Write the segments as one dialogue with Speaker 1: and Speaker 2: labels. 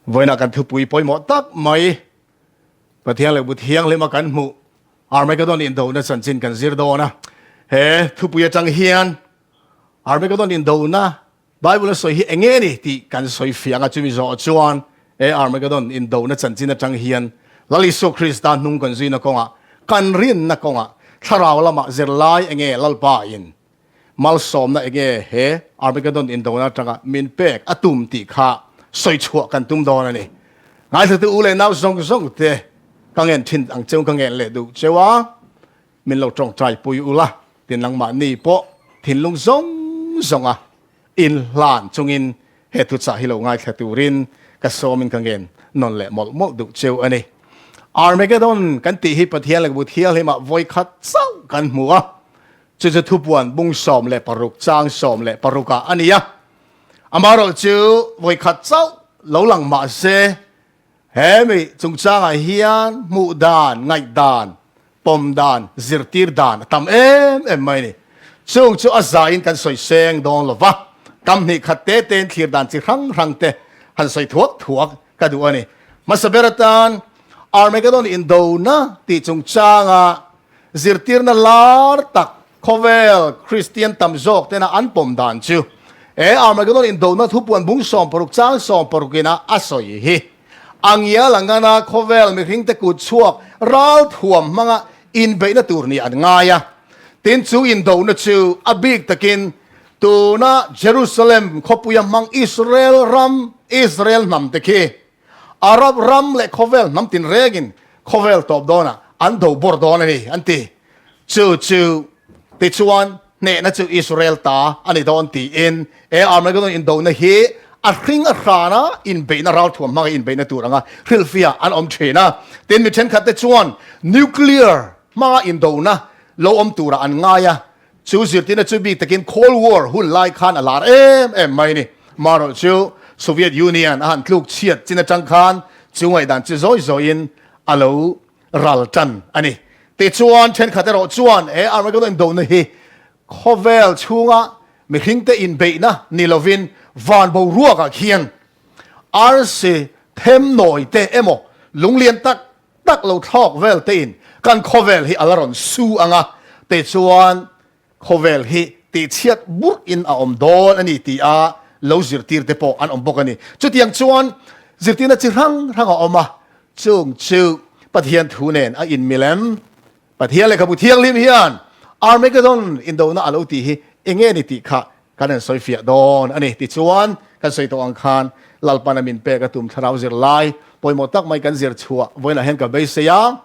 Speaker 1: Vawiinah kan thupui pawimawh tak mai Pathian leh Bu Thianghlima kan hmuh Armageddon indona chanchin kan zir dawn a. He thupui atang hian Armageddon indona Bible a sawi hi eng nge ni tih kan sawi fiah ang a, chumi zawh chuan he Armageddon indona chanchin atang hian Lal Isua Krista hnung kan zuina kawngah, kan rinna kawngah, thlarau lamah zirlai eng nge Lalpa in malsawmna eng nge he Armageddon indona atanga min pek a tum tih kha sawi chhuah kan tum dawn a ni. Ngaithlatu u leh nau zawng zawng te ka ngen thin ang cheu ka ngen leh duh cheu a. Min lo tawngtai pui ula, tin nangmahni pawh thinlung zawng zawnga inhlan chungin he thuchah hi lo ngaithla turin ka sawmin ka ngen nawn leh mawlh mawlh duh cheu a ni. Armageddon kan tih hi Pathian leh Bu Thianghlimah vawikhat chauh kan hmu a, chu chu thupuan bung 16 chang 16 ah a ni a. Amaherawhchu chu vawikhat chauh lo lang mah se, He mi chungchangah hian hmuh dan, ngaih dan, pawm dan, zirtir dan a tam em em mai a ni. Chung chu a zaiin kan sawi seng dawn lo va, kam hnih khat te tein thlir dan chi hrang hrang te han sawi thuak thuak ka duh a ni. Hmasa ber atan Armageddon indona tih chungchanga zirtirna lar tak Khawvel Kristian tam zawk tena an pawm dan chu he Armageddon indona thupuan bung 60 chang 60 ina a sawi hi. A ngial a ngana khawvel mihringte kut chhuak ral thuam hmanga inbeihna tur ni an ngai a. Tin chu indona chu a bik takin tuna Jerusalem khawpuia hmang Israel ram, Israel hnam te khi Arab ram leh khawvel hnam tinrengin khawvel tawp dawnah an do bawr dawn a ni an ti. Chu chu tichuan hnehna chu Israel ta a ni dawn tiin he Armageddon indona hi a hring a hrana inbeihna ralthuam hmanga inbeihna tur anga hrilhfiah an awm thin a. Tin mi thenkhat te chuan nuclear hmanga indona lo awm turah an ngai a, Chu zirtirna chu bik takin Cold War hun lai khan a lar em em mai a ni. Marawh chu Soviet Union a han tluk chhiat chin atang khan chu ngaihdan chu zawi zawiin a lo ral tan a ni. Tichuan thenkhat erawh chuan he Armageddon indona hi khawvel chhunga mihringte inbeihna ni lovin van boruakah khian arsi them nawi te emaw lunglian tak tak lo thlawk vel tein kan khawvel hi a la rawn su ang a, tichuan khawvel hi tihchhiat burh in a awm dawn a ni ti a lo zirtir te pawh an awm bawk a ni. Chutiang chuan zirtirna chi hrang hrang a awm a, chung chu Pathian thu nen a inmil em? Pathian lehkhabu thianghlim hian Armageddon indona a lo tih hi enge ni tih kha kan han sawi fiah dawn a ni. Tichuan, kan sawi tawh ang khan Lalpan a min pek a tum thlarau zirlai pawimawh tak mai kan zir chhuah vawiinah hian ka beisei a.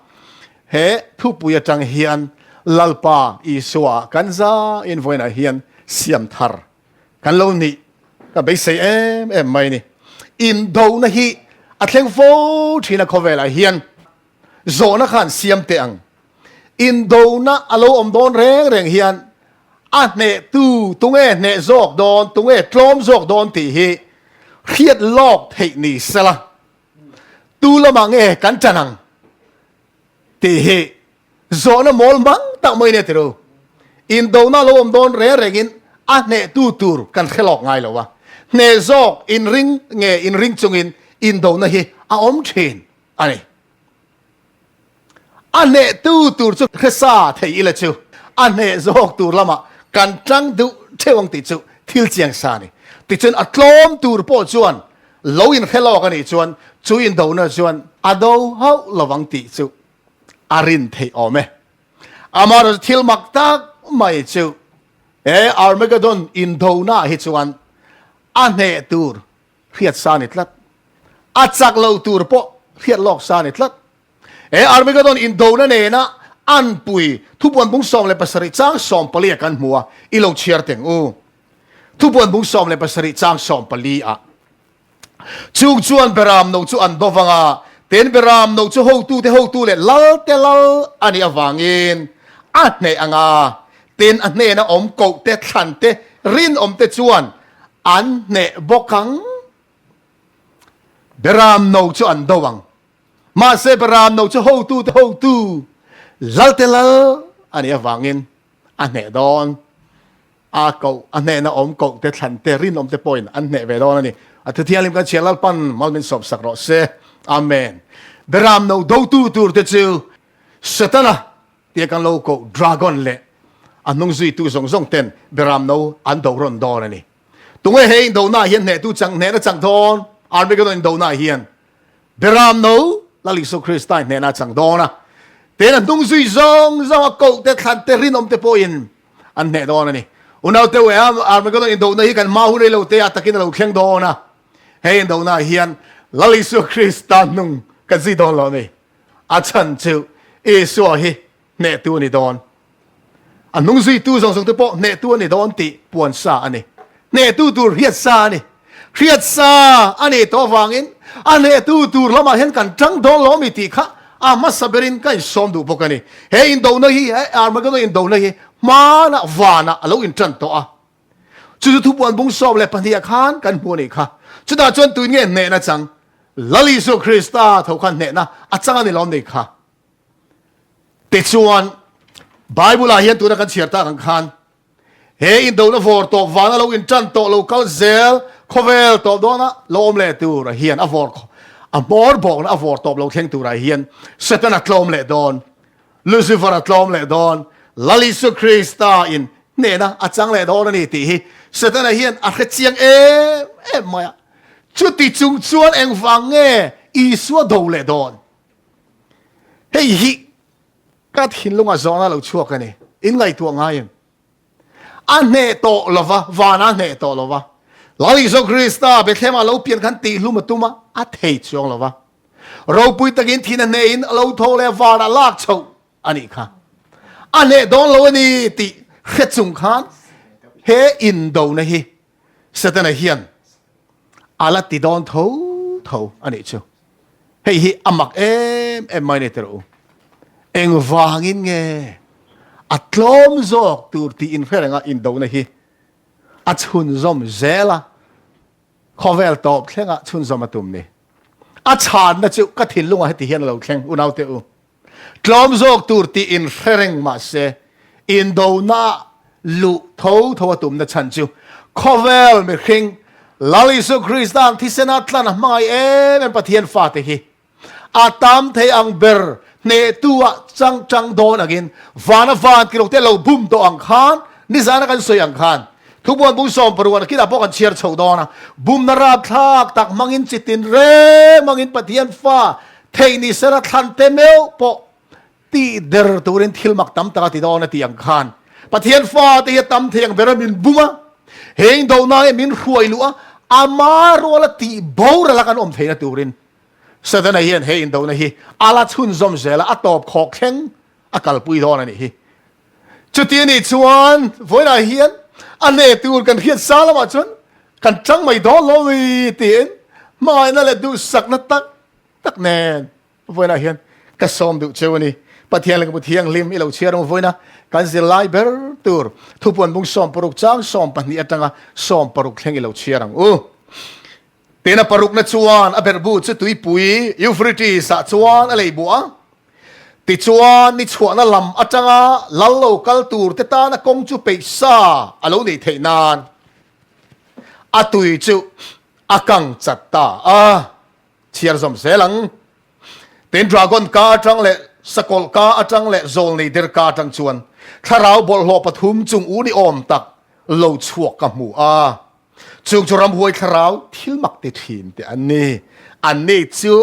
Speaker 1: He thupui atang hian Lalpa Isua kan zain vawiinah hian siam thar kan lo nih ka beisei em em mai a ni. Indona hi a thleng fo thin a khawvelah hian. Zawhna khan siam teh ang. Indona a lo awm dawn reng reng hian a hnehtu tunge hneh zawk dawn, tunge tlawm zawk dawn tih hi hriat lawk theih ni sela. Tu lamah nge kan ṭan ang tih hi zawhna mawl mang tak mai nia tiru. Indona a lo awm dawn reng rengin a hnehtu tur kan hre lawk ngai lo a. Hneh zawk inring nge inring chungin indona hi a awm ṭhin. a ni. A hnehtu tur chu hresa thei ila chu a hneh zawk tur lamah kan tang duh theuh ang tih chu thil chiang sa a ni. Tichuan a tlawm tur pawh chuan lo inhre lawk a nih chuan chu indona chuan a do hauh lovang tih chu a rin theih awm e. Amaherawhchu thil mak tak mai chu he Armageddon indona hi chuan a hneh tur hriat sa ni tlat. A chak lo tur pawh hriat lawk sa ni tlat. He Armageddon indona nena an pui thupuan bung 17 chang 14 a kan hmu a, i lo chhiar teng u. Thupuan bung 17 chang 14 ah. Chung chuan Beram no chu an do vang a, ten Beram no chu hotu te hotu leh lal te lal a nih avangin a hneh ang a, ten a hnena awm koh te thlan te rinawm te chuan An hneh bawk ang. Beram no chu an do ang. Mahse beram no chu hotu te hotu, lal te lal a nih avangin a hneh dawn. A koh, a hnehna awm koh te thlan te rinawm te pawhin an hneh ve dawn a ni. A thu thianghlim kan chhiar Lalpan mal min sawp sak rawh se. Amen. Beram no dotu tur te chu Setana tia kan lo koh dragon leh a hnung zuitu zawng zawng ten beram no an do rawn dawn a ni. Tunge he indona hian hnehtu chang hnehna chang dawn? Armageddon indona hian Beram no Lal Isu Krista hnehna chang dawn a. Ten a hnung zui zawng zawng a koh te thlan te rinawm te pawhin an hneh dawn a ni. Unau te ueh Armageddon indona hi kan hma hun rei lo te ah takin a lo thleng dawn a. He indona hian Lal Isu Krista hnung kan zui dawn lo a ni. A chhan chu Isua hi hnehtu a ni dawn. A hnung zuitu zawng zawng te pawh hnehtu a ni dawn tih puan sa a ni. Hnehtu tur hriat sa a ni. Hriat sa a nih tawh avangin a hnehtu tur lamah hian kan tang dawn lo ami tih kha a hmasa berin ka insawm duh bawk a ni. He indona hi, he Armageddon indona hi hmanah vanah a lo intan tawh a. Chu chu thupuan bung 12 ah khan kan hmu a nih kha. Chutah chuan tuin nge hnehna chang? Lal Isua Krista tho khan hnehna a chang a ni lawm nih kha. Tichuan, Bible-ah hian tuna kan chhiar tak ang khan, he indona vawr tawp vana lo intan tawh lo kal zel khawvel tawp dawna lo awm leh turah hian a vawr a hmawr bawkna a vawr tawp lo thleng turah hian Satan a tlawm leh dawn, Lucifer a tlawm leh dawn, Lal Isu Krista in hnehna a chang leh dawn a ni tih hi Setana hian a hre chiang em em mai a. Chuti chung chuan engvang nge Isua do leh dawn? Hei hi ka thinlungah zawhna lo chhuak a ni. In ngaihtuah ngai em? A hneh tawh lova, vana a hneh tawh lova. Lal Isua Krista Bethlehem-ah lo pian khan tihhlum a tum a, a thei chuang lova. Ropui takin thin a hnehin a lo tho leh vanah lak chhoh a nih kha. A hneh dawn lo a ni tih hre chung khan he indona hi Setana hian a la ti dawn tho tho a nih chu. Hei hi a mak em em mai ni tirh u. Engvangin nge a tlawm zawk tur tih inhre renga indona hi a chhunzawm zel a, khawvel tawp thlenga chhunzawm a tum ni. A chhanna chu ka thinlungah heti hian a lo thleng, unaute u. Tlawm zawk tur tih inhre reng mah se, indona luh tho tho a tumna chhan chu khawvel mihring Lal Isu Krista ang thisena tlan a hmangaih em em Pathian fate hi a tam thei ang ber hnehtu ah chang chang dawn angin vana van kilok te lo bum tawh ang khan nizana kan sawi ang khan thubuan bung 16 ah nakinah pawh kan chhiar chho dawn a, bumna rapthlak tak hmangin chitin reng hmangin Pathian fa Theih ni sela thlan te meuh pawh tih der turin thil mak tam tak a ti dawn a tih ang khan Pathian fate hi a tam thei ang ber a min bum a, heng dohna hi min hruai luh a, ama ruala tih boral a kan awm theihna turin Setana hian he indohna hi a la chhunzawm zel a, a tawp khawk thleng a kalpui dawn a nih hi. Chuti a nih chuan vawiinah hian a hneh tur kan hriat sa lamah chuan kan tang mai dawn lo ni tiin hmangaihna leh duhsakna tak tak nen vawiinah hian ka sawm duh cheu a ni. Pathian leh ka Bu Thianghlim i lo chhiar ang vawiina kan zirlai ber tur thupuan bung 16 chang 12 atanga 16 thleng i lo chhiar ang u. Tin a parukna chuan a berhbu chu tuipui Euphrates ah chuan a lei buah a. Tichuan ni chhuahna lam atanga lal lo kal tur te tana kawng chu peih sa a lo neih theih nan a tui chu a kang chat ta a. Chhiar zawm zel ang. Tin dragon ka atang leh sakawlh ka atang leh zawlnei der ka atang chuan thlarau bawlhhlawh pathum chung u ni awm tak lo chhuak ka hmu a. Chung chu ramhuai thlarau thil mak ti thin te an ni. Anni chu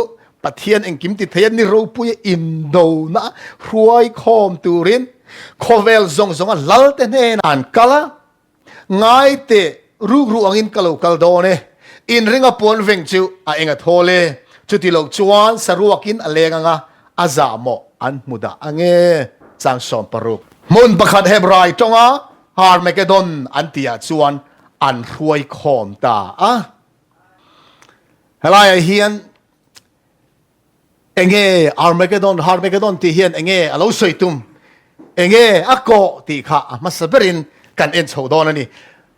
Speaker 1: Pathian engkim ti thei a ni ropui a indona hruai khawm turin khawvel zawng zawnga lal te hnenah an kal a. Ngai teh, rukru angin ka lo kal dawn e. Inringa puan veng chu a eng a thawl e. Chuti loh chuan saruakin a leng anga a zah mawh an hmu dah ange. Chang 16. Hmun pakhat Hebrai tawnga Harmagedon an tihah chuan an hruai khawm ta a. Helaiah hian enge Armageddon, Harmagedon tih hian enge a lo sawi tum, enge a kawh tih kha a hmasa berin kan en chho dawn a ni.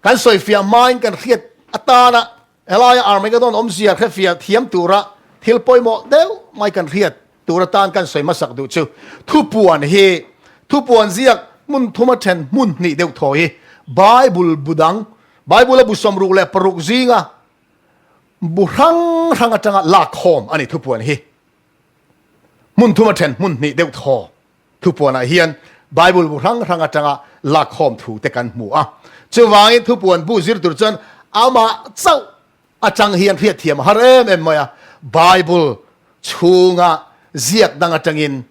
Speaker 1: Kan sawifiah hmain kan hriat atana Helaia Armageddon awmzia hrefiah thiam tura thil pawimawh deuh mai kan hriat tur atan kan sawi hmasak duh chu thupuan hi thupuan ziak hmun thuma then hmun hnih deuh thaw hi Bible bu dang Bible a bu 66 zinga. Bu hrang hrang atanga lakkhawm a ni thupuan hi. Hmun thuma then hmun hnih deuh thaw thupuanah hian Bible bu hrang hrang atanga lakkhawm thu te kan hmu a. Chuvangin thupuan bu zir tur chuan amah chauh atang hian hriatthiam a har em em mai a. Bible chhunga ziak dang atangin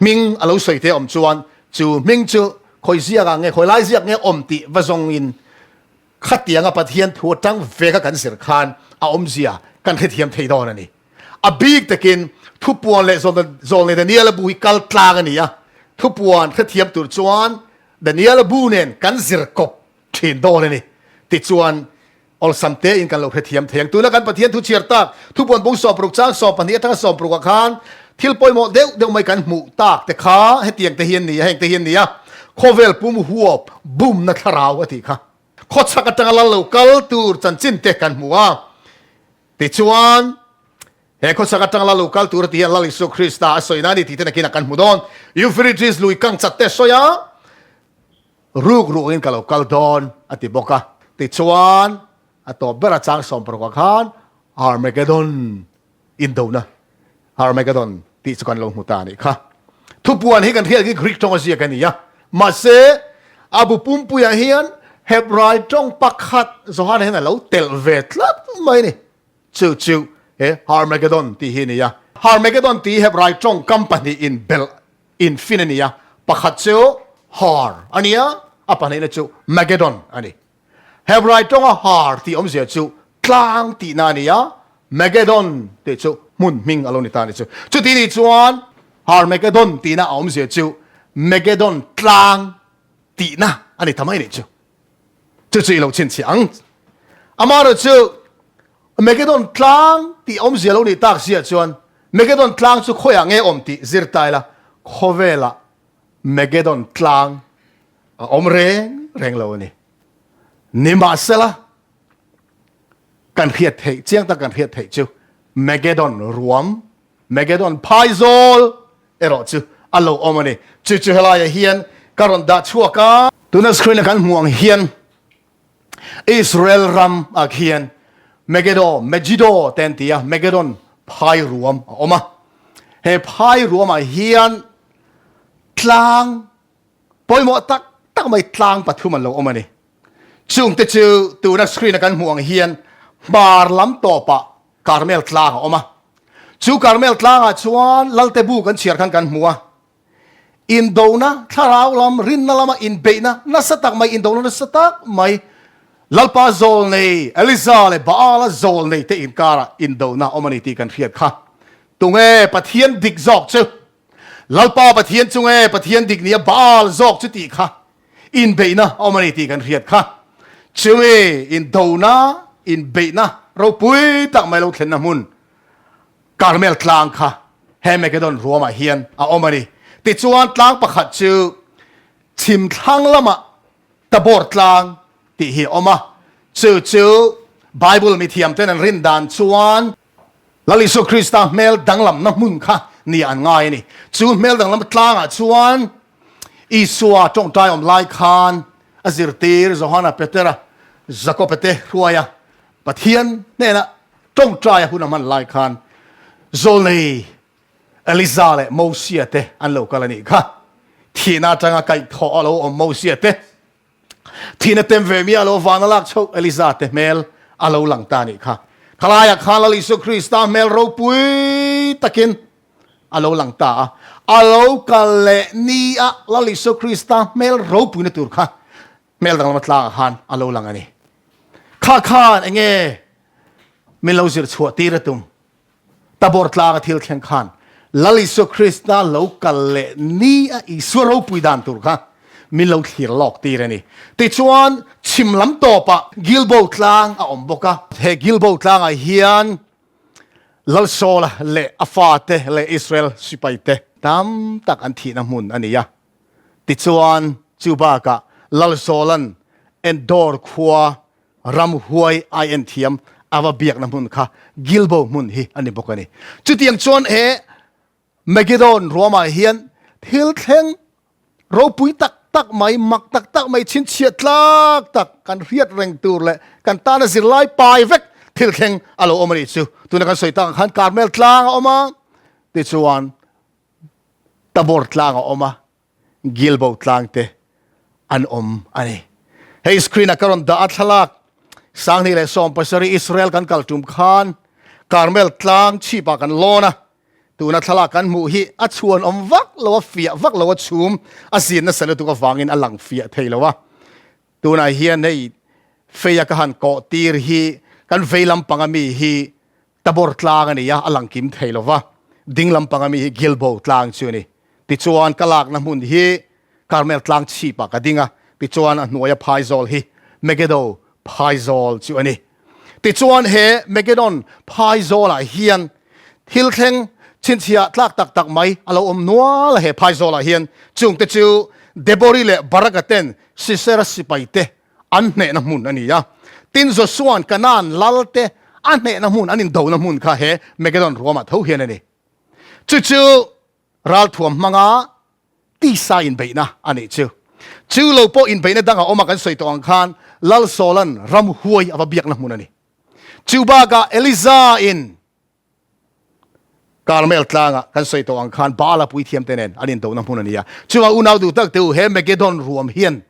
Speaker 1: hming a lo sawi te awm chuan chu hming chu khawi ziakah nge khawi lai ziak nge awm tih va zawngin Khatianga Pathian thu atang veka kan zir khan a awmzia kan hrethiam thei dawn a ni. A bik takin thupuan leh zawlnei Daniela bu hi kal tlang a ni a, thupuan hrethiam tur chuan Daniela bu nen kan zir kawp thin dawn a ni. Tichuan, awlsam tein kan lo hrethiam thei ang. Tuna kan Pathian thu chhiar tak thupuan bung 60 chang 12 atanga 60 ah khan thil pawimawh deuh deuh mai kan hmuh tak te kha hetiang te hi an ni a, heng te hi an ni a, khawvel pum huap bumna thlarau a tih kha. Khawchhak atanga lal lo kal tur chanchin te kan hmu a. Tichuan, he khawchhak atanga lal lo kal tur a tih hian Lal Isua Krista a sawina a ni tih te nakinah kan hmu dawn. Euphrates lui kang chat te a sawi a, ruk ruangin ka lo kal dawn a ti bawk a. Tichuan, a tawp ber a chang 60 ah khan Armageddon Indona, Armageddon, tih chu kan lo hmu ta a nih kha. Thupuan hi kan hriat hi Greek tawng a ziak a ni a, mahse a bu pumpuiah hian Hebrai tawng pakhat Johana hian a lo telh ve tlat mai a ni. Chu chu he Armageddon tih hi a ni a. Armageddon tih hi Hebrai tawngkam pahnihin belh infin a ni a, pakhat chu Har a ni a, a pahnihna chu Mageddon a ni. Hebrai tawnga har tih awmzia chu tlang tihna a ni a, Megeddon tih chu hmun hming a lo ni ta a ni chu. Chuti nih chuan Harmegeddon tihna a awmzia chu Megeddon tlang tihna a ni ta mai nih chu. Chu chu i lo chhinchhiah ang. Amaherawhchu Megeddon tlang tih awmzia lo nih tak ziah chuan Megeddon tlang chu khawiah nge awm tih zir ta ila khawvelah Megeddon tlang a awm reng reng lo a ni. Nimahsela, kan hriat theih, chiang tak kan hriat theih chu Megeddon ruam, Megeddon phaizawl erawh chu a lo awm a ni. Chu chu helaiah hian ka rawn dah chhuak a. Tuna screen a kan hmuh ang hian Israel ram ah khian Megiddo, Megiddo te an ti a, Megeddon phai ruam a awm a. He phai ruamah hian tlang pawimawh tak tak mai tlang pathum an lo awm a ni. Chungte chu tuna screen a kan hmuh ang hian hmar lam tawpah Karmel tlang a awm a. Chu Karmel tlangah chuan Lalte bu kan chhiar khan kan hmu a. Indona, thlarau lam, rinna lama inbeihna nasa tak mai, indona nasa tak mai, Lalpa zawlnei Eliza leh Baala zawlnei te inkarah indona awm a ni tih kan hriat kha. Tunge Pathian dik zawk chu? Lalpa Pathian chu nge Pathian dik nia Baal zawk chu tih kha inbeihna a awm a ni tih kan hriat kha. Chumi indona, inbeihna ropui tak mai lo thlenna hmun Karmel tlang kha he Megeddon ruamah hian a awm a ni. Tichuan tlang pakhat chu chhim thlang lamah Tabor tlang tih hi a awm a, chu chu Bible mithiamten an rin dan chuan Lal Isua Krista hmel danglamna hmun kha ni an ngai a ni. Chu hmel danglam tlangah chuan Isua tawngtai awm lai khan a zirtir Johana, Petera, Jakoba te hruaia Pathian hnena tawngtaia hun a hman lai khan Zawlnei Eliza leh Mosia te an lo kal a nih kha. Thihna atanga kaihthawh a lo awm Mosia te Thihna tem ve miah lo vana lak chhoh Eliza te hmel a lo lang ta nih kha. Khalaiah khan Lal Isua Krista hmel ropui takin a lo lang ta a. A lo kal leh ni a Lal Isua Krista hmel ropuina tur kha hmel danglam tlangah khan a lo lang a ni. Kha khan enge min lo zir chhuah tir a tum. Tabor tlanga thil thleng khan Lal Isua Krista lo kal leh ni a Isua ropui dan tur kha min lo thlir lawk tir a ni. Tichuan, chhim lam tawpah Gilbo tlang a awm bawk a. He Gilbo tlangah hian Lal Saula leh a fate leh Israel sipaite tam tak an thihna hmun a ni a. Tichuan, chu bakah Lal Saula'n Endor khua Ramhuai ai en thiam a va biakna hmun kha Gilbo hmun hi a ni bawk a ni. Chutiang chuan he Megiddon ruamah hian thil thleng ropui tak tak mai, mak tak tak mai, chhinchhiah tlak tak kan hriat reng tur leh kan tana zirlai pai vek thil thleng a lo awm a nih chu. Tuna kan sawi tak ang khan Karmel tlang a awm a, tichuan Tabor tlang a awm a, Gilbo tlang te an awm a ni. Hei screen a ka rawn dah a thlalak 2017 Israel kan kal tum khan Karmel tlang chhipah kan lawn a, tuna thlalak kan hmuh hi a chhuan awm vak lo a, fiah vak lo a chhum a zin nasa lutuk avangin a lang fiah thei lo a. Tunah hian hei feia ka han kawh tir hi kan vei lampang ami hi Tabor tlang a ni a, a lang kim thei lo va, ding lampang ami hi Gilbo tlang chu a ni. Tichuan ka lakna hmun hi Karmel tlang chhipah ka ding a, tichuan a hnuaia phaizawl hi Megiddo phaizawl chu a ni. Tichuan he Megiddon phaizawlah hian thil thleng chhinchhiah tlak tak tak mai a lo awm nual a, he phaizawlah hian chungte chu Debori leh Baraka ten Sisera sipaite an hnehna hmun a ni a. Tin, Josua'n Kanaan lalte a hnehna hmun, an indona hmun kha he Megiddon ruamah tho hian a ni. Chu chu ralthuam hmanga tisa inbeihna a nih chu. Chu lo pawh inbeihna dang a awm a, kan sawi tawh ang khan Lal Sawla'n ramhuai a va biakna hmun a ni. Chu bakah Eliza-in Karmel tlanga kan sawi tawh ang khan Baala puithiamte nen an indona hmun a ni a. Chungah unau duh tak te u, he Megiddon ruam hian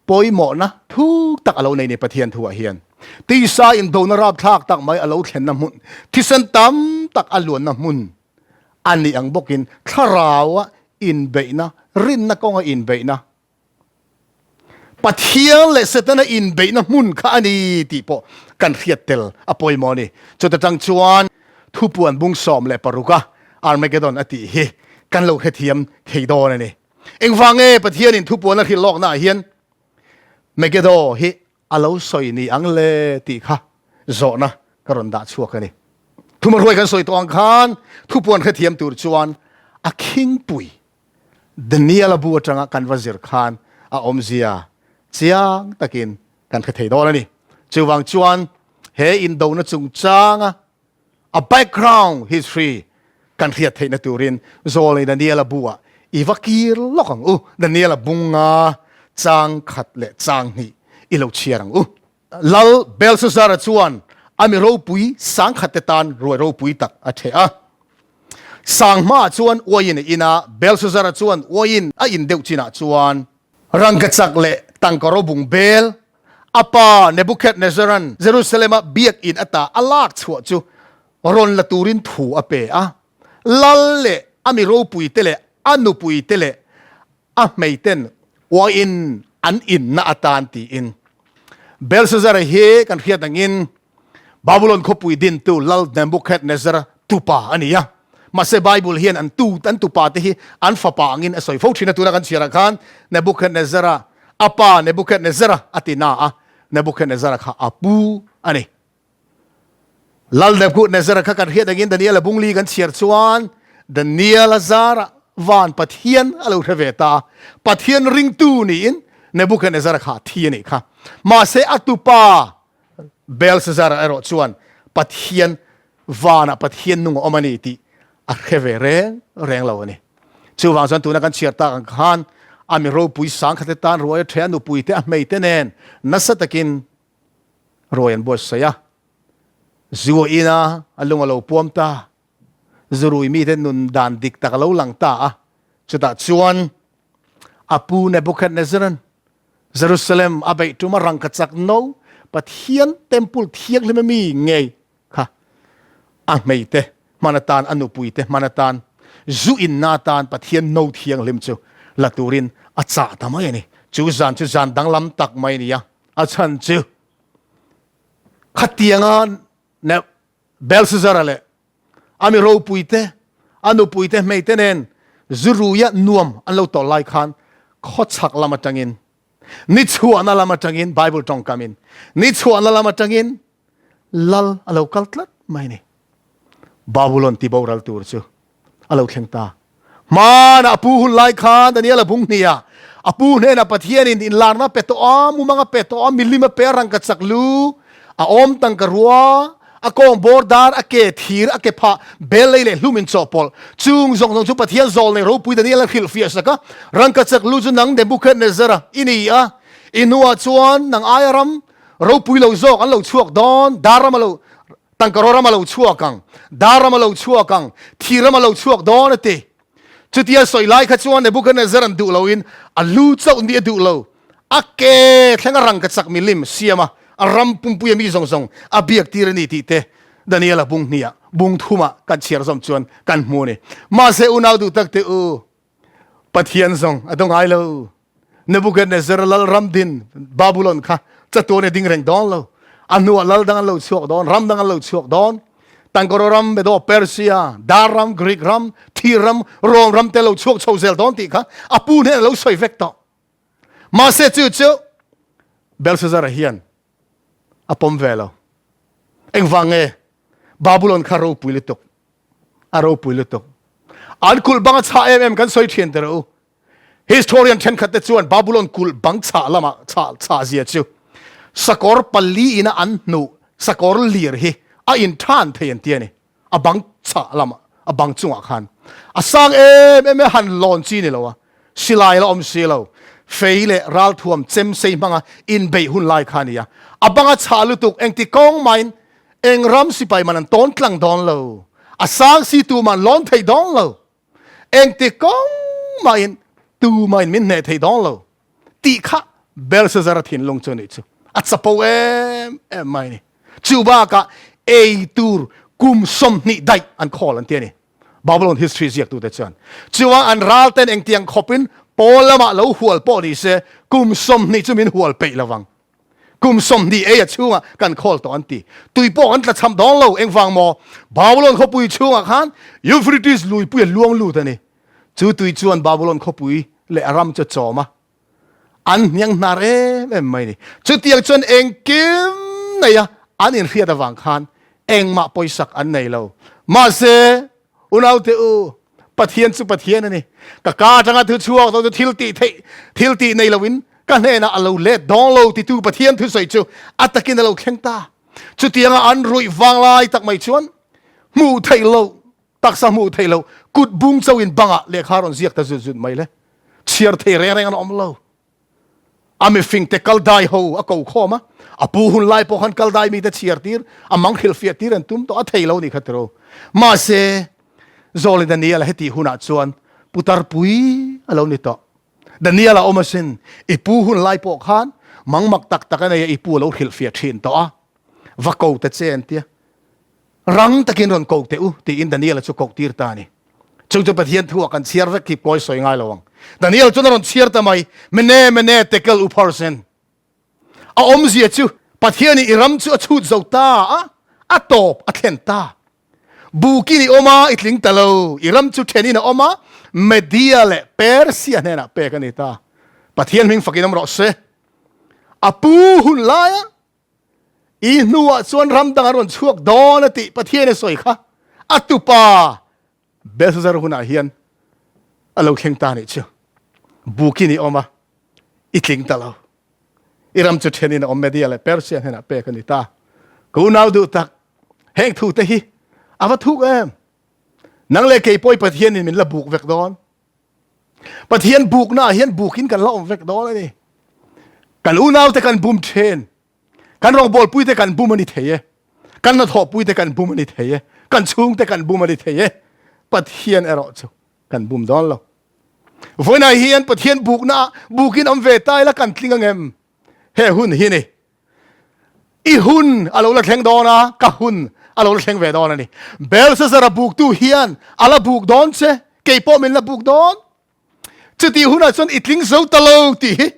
Speaker 1: pawimawhna thuk tak a lo nei ni Pathian thuah hian. Tisa indona rapthlak tak mai a lo thlenna hmun, thisen tam tak a luanna hmun a nih ang bawkin thlaraua inbeihna, rinna kawnga inbeihna, Pathian leh Setana inbeihna hmun kha a ni tih pawh kan hriat tel a pawimawh a ni. Chuta tang chuan thupuan bung 16 a Armageddon a tih hi kan lo hrethiam thei dawn a ni. Engvang nge Pathianin thupuan a hrilh lawknaah hian Megiddo hi a lo sawi ni ang le tih kha zawhna ka rawn dah chhuak a ni. Thumahruai kan sawi tawh ang khan thupuan hrethiam tur chuan a khingpui Daniel-a bu atanga kan va zir khan a awmzia chiang takin kan hre thei dawn a ni. Chuvang chuan he indona chungchanga a background history kan hriat theihna turin Zawlnei Daniel-a bu-ah i va kir lawk ang u. Daniel-a bunga chang khat leh chang hnih i lo chhiar ang u. Lal Belshazzar-a chuan a mi ropui sangkhatte tan ruai ropui tak a ṭheh a. Sanghmaah chuan uaiin a in a, Belshazzar-a chuan uaiin a in deuh chinah chuan rangkachak leh tangka robung bel a pa Nebuchadnezzar-a'n Jerusalem-a biak in ata a lak chhuah chu rawn la turin thu a pe a. Lal leh a mi ropuite leh a nupuite leh a hmeiten uaiin an inna atan tiin Belshazzar hi kan hriat angin Babylon khawpui dintu Lal Nebuchadnezzar tupa a ni a. Mahse Bible hian an tu an tupa te hi an fapa angin a sawi fo thin a, tuna kan chhiarah khan Nebuchadnezzar-a a pa Nebuchadnezzar-a a ti na a, Nebuchadnezzar-a kha a pu a ni. Lal Nebuchadnezzar kha kan hriat angin Daniel-a bungli kan chhiar chuan Daniel-a zarah van Pathian a lo hre ve ta a, Pathian ringtu niin Nebuchadnezzar kha a thi a nih kha. Mahse a tupa Belshazzar erawh chuan Pathian vanah Pathian nung a awm a ni tih a hre ve reng reng lo a ni. Chuvang chuan tuna kan chhiar tak ang khan a mi ropui sangkhate tan ruai a ṭhe a nupuite a hmeite nen nasa takin Ruai an buatsaih a, zu a in a, a lung a lo puam ta. Zurui mite nun dan dik tak a lo lang ta a. Chutah chuan a pu Nebuchadnezzar-a'n Jerusalem a beih tum a rangkachak no Pathian temple thianghlim a mi ngei kha a hmeite hman atan, a nupuite hman atan, zu inna atan Pathian no thianghlim chu la turin a chah ta mai a ni. Chu zan chu zan danglam tak mai a ni a. A chhan chu khatianga Belshazzar-a leh a mi ropuite, a nupuite hmeite nen zuruia nuam an lo tawlh lai khan khawchhak lam atangin, ni chhuahna lam atangin, Bible tawngkamin, ni chhuahna lam atangin lal a lo kal tlat mai a ni. Babulon ti boral tur chu a lo thleng ta. Hmanah a pu hun lai khan Daniel a bung hnih a, a pu hnenah Pathianin inlarna a pe tawh a, mumang a pe tawh a, milim a pe a, rangkachak lu, a awm tangka rua, a kawng bawr dar, a ke thir, a ke phah, bel lei leh hlum inchawhpawlh. Chung zawng zawng chu Pathian zawl nei ropui Daniel a hrilhfiah sak a, Rangkachak lu chu nang Nebuchadnezzar-a i ni a, i hnuah chuan nang aia ram. ropui lo zawk an lo chhuak dawn, dar ram a lo, tangkaraw ram a lo chhuak ang, dar ram a lo chhuak ang, thi ram a lo chhuak dawn a ti. Chutia sawi lai kha chuan Nebuchadnezzar an duh loin a lu chauh nih a duh lo, a ke thleng a rangkachak milim siam a, a ram pumpui a mi zawng zawng a biak tir a ni tih te Daniela bung hniah bung thumah kan chhiar zawm chuan kan hmu a ni. Mahse unau duh tak te u, Pathian zawng a do ngai lo. Nebuchadnezzar lal ram din Babylon kha chatuan i ding reng dawn lo. A hnuah lal dang an lo chhuak dawn, ram dang an lo chhuak dawn. Tangkaraw ram, Medo Persia, Dar ram, Greek ram, Thir ram, Rom ram te lo chhuak chho zel dawn tih kha a pu hnen a lo sawi vek tawh. Mahse chu chu Belshazzar hian a pawm ve lo. Engvang nge? Babylon kha ropui lutuk. A ropui lutuk. An kulh bang a chhah em em kan sawi thian te rawh u. Historian thenkhatte chuan Babulon kulh bang chhah lama chhah chhah zia chu sakawr pali ina an hnuh sakawr lir hi a inthan thei an ti a ni. A bang chhah lama a bang chungah khan a sang em em e han lawn chi ni lo a, silai la awm si lo, fei leh ralthuam chem sei hmanga inbeih hun lai kha a ni a. A bang a chhah lutuk engti kawng mahin eng ram sipai man an tawn tlang dawn lo, a sang si tuman lawn thei dawn lo. Engti kawng mahin tumahin min hneh thei dawn lo tih kha Belshazzar-a thinlung chu a nih chu. A chapo em em mai a ni. Chu bakah ei tur kum 20 daih an khawl an ti a ni. Babylon history ziaktute chuan. Chuan an ralten engtiang khawpin pawl lamah lo hual pawh ni se kum 20 chu min hual peih lo vang. Kum 20 ei a chhungah kan khawl tawh an ti. Tui pawh kan tlachham dawn lo, engvang maw? Babylon khawpui chhungah khan Euphrates luipui a luang lut a ni. Chu tui chuan Babylon khawpui leh a ram chu a chawm a, an hniang hnar em em mai a ni. Chutiang chuan engkim neia an inhriat avang khan engmah pawisak an nei lo. Mahse, Unaute u, Pathian chu Pathian a ni. Ka ka atanga thu chhuak tawh chu thil tih theih, thil tih nei loin ka hnenah a lo let dawng lo titu Pathian thusawi chu a takin a lo thleng ta. Chutianga an ruih vang lai tak mai chuan hmuh theih loh, taksa hmuh theih loh, kut bung chauhin bangah lehkha rawn ziak ta zut zut mai le. Chhiar thei reng reng an awm lo. A mifingte kal dai ho a ko khawm a, a pu hun lai pawh khan kal dai mite chhiar tir, a mang hrilhfiah tir an tum tawh a thei lo ni kha tiro. Mahse, Zawlin Daniel-a hetih hunah chuan putar pui a lo ni tawh. Daniel-a awm asin, i pu hun lai pawh khan mang mak tak tak a nei a, i pu a lo hrilhfiah thin tawh a, va ko ta che an tia. Rang takin rawn ko teh u tiin Daniel-a chu koh tir ta a ni. Chung chu Pathian thu ah kan chhiar vek khi pawi sawi ngai lo ang. Daniel chuan a rawn chhiar ta mai, Mene, mene, tekel upharsin. A awmzia chu Pathianin i ram chu a chhut zo ta a, a tawp a thlen ta. Bukin i awm a, i tling ta lo. I ram chu thenin a awm a, Media leh Persia hnenah pek a ni ta. Pathian hming fakin awm rawh se. A pu hun laia I hnuah chuan ram dang a rawn chhuak dawn a tih Pathian a sawi kha a tupa Belshazzar hunah hian a lo thleng ta nih chu. Bukin i awm a, i tling ta lo. I ram chu thenin a awm Media leh Persia hnenah pek a ni ta. Ka unau duh tak, heng thu te hi a va thuk em? Nang leh kei pawh i Pathianin min la buk vek dawn. Pathian bukna ah hian bukin kan la awm vek dawn a ni. Kan unaute kan bum then. Kan rawngbawlpuite kan bum a ni thei e. Kan hnathawhpuite kan bum a ni thei e. Kan chhungte kan bum a ni thei e. Pathian erawh chu kan bum dawn lo. Vawiinah hian Pathian bukna ah bukin awm ve ta ila kan tling angem? He hun hi ni. I hun a lo la thleng dawn a, ka hun a lo la thleng ve dawn a ni. Belshazzar-a buktu hian a la buk dawn che, kei pawh min la buk dawn. Chutih hunah chuan i tling zo ta lo tih hi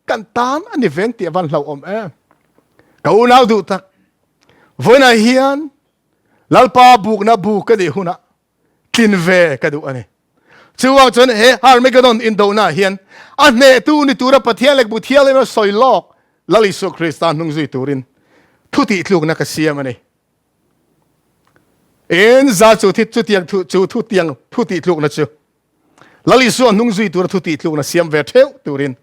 Speaker 1: kan tan a ni veng tih a van hlauhawm em. Ka unau duh tak, vawiinah hian Lalpa bukna buk ka nih hunah tlin ve ka duh a ni. Chuvang chuan he Armageddon indohnaah hian a hnehtu ni tura Pathian leh Buthialin a sawi lawk Lal Isua Krista hnung zui turin thu tihtlukna ka siam a ni. In za chu thi chutiang thu chu thu tiang thu tihtlukna chu Lal Isua hnung zui tura thu tihtlukna siam ve theuh turin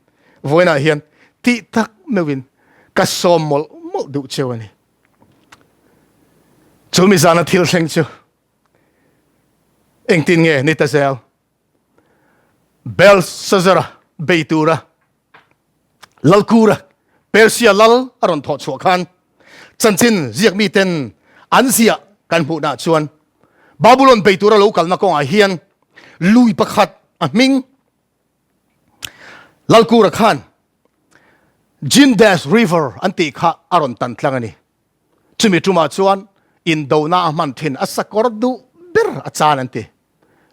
Speaker 1: vawiinah hian tih tak meuhin ka sawm mawlh mawlh duh cheu a ni. Chu mi zana thil thleng chu Engtin nge ni ta zel? Belshazzar-a bei tura Lalkura Persia lal a rawn thawh chhuah khan chanchin ziak miten an ziah kan hmuhna chuan Babulon bei tura lo kalna kawngah hian lui pakhat a hming Lalkura khan Jindes River an tih kha a rawn tan tlang a ni. Chumi tumah chuan indona a hman thin a sakawr duh ber a chan an ti.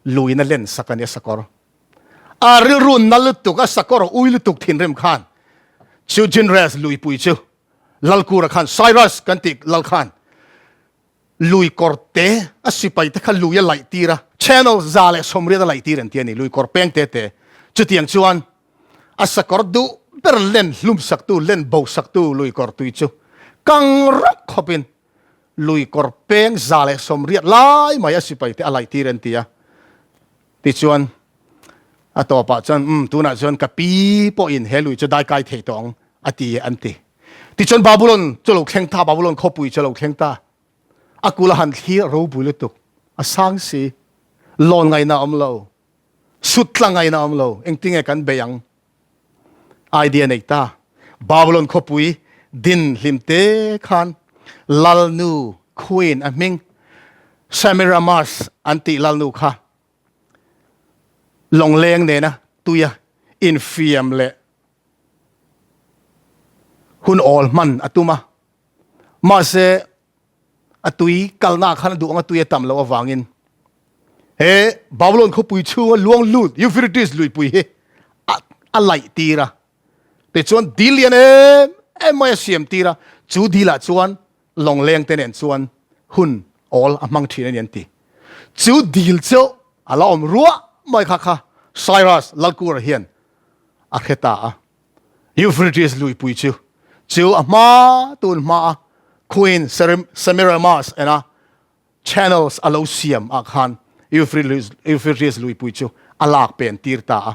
Speaker 1: Luiin a len sak a ni a sakawr. A rilru na lutuk, a sakawr a ui lutuk thinrim khan chu Jinres luipui chu Lalkura khan Cyrus kan tih lal khan lui kawr te a sipai te kha lui a laih tir a, channel 180 a laih tir an ti a ni, lui kawr peng te te. Chutiang chuan a sakawr duh ber len hlum saktu, len bo saktu lui kawr tui chu kang rawk khawpin lui kawr peng 180 lai mai a sipai te a laih tir an ti a. Tichuan a tawpah chuan umm tunah chuan ka pi pawhin he lui chu daikai thei tawh ang a ti an ti. Tichuan Babulon chu lo thleng ta, Babulon khawpui chu lo thleng ta. A kul a han thlir a ropui lutuk, a sang si, lawn ngaihna a awm lo, sut tla ngaihna a awm lo, engtinge kan bei ang? Idea nei ta. Babulon khawpui din hlim te khan Lalnu, Queen, a hming Semiramis an tih Lalnu kha lawngleng nena tuia infiam leh hun awl hman a tum a, mahse a tui kalna khan a duh anga tui a tam loh avangin he Babylon khawpui chhunga luang lut Euphrates luipui hi a laih tir a, tichuan dil lian em em mai a siam tir a, chu dilah chuan lawngleng te nen chuan hun awl a hmang thin a ni an ti. Chu dil chu a la awm ruah mai kha kha Cyrus Lalkura hian a hre ta a. Euphrates luipui chu chu a hma tun hma a Queen Semiramis ena channels a lo siam ah khan Euphrates luipui chu a lak pen tir ta a.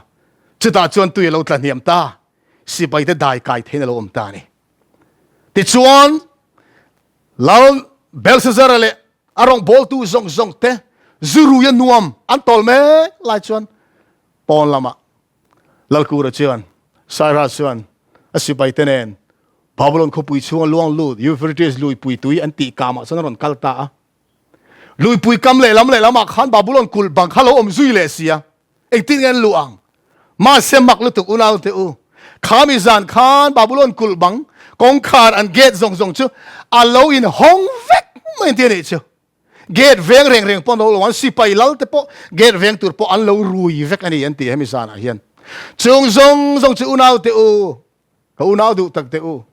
Speaker 1: Chutah chuan tui a lo tla hniam ta, sipai te dai kai theiin a lo awm ta a ni. Tichuan Lal Belshazzar leh a rawngbawltu zawng zawng te zuruia nuam an tawl mek lai chuan pawn lamah Lalkura chuan Cyrus chuan a sipaite nen Babylon khawpui chhunga luang lut Euphrates luipui tui an tih kamah chuan a rawn kal ta a. Luipui kam lehlam lehlamah khan Babylon kulh bang kha lo awm zui leh si a, engtin nge an luh ang? Mahse mak lutuk unaute u, khami zan khan Babylon kulh bang kawngkhar an gate zawng zawng chu a lo inhawng vek mai an ti a nih chu. Gate veng reng reng pawh an lo lo ang, sipai lal te pawh gate veng tur pawh an lo rui vek a ni an ti hemi zanah hian. Chung zawng zawng chu unaute u, ka unau duh tak te u,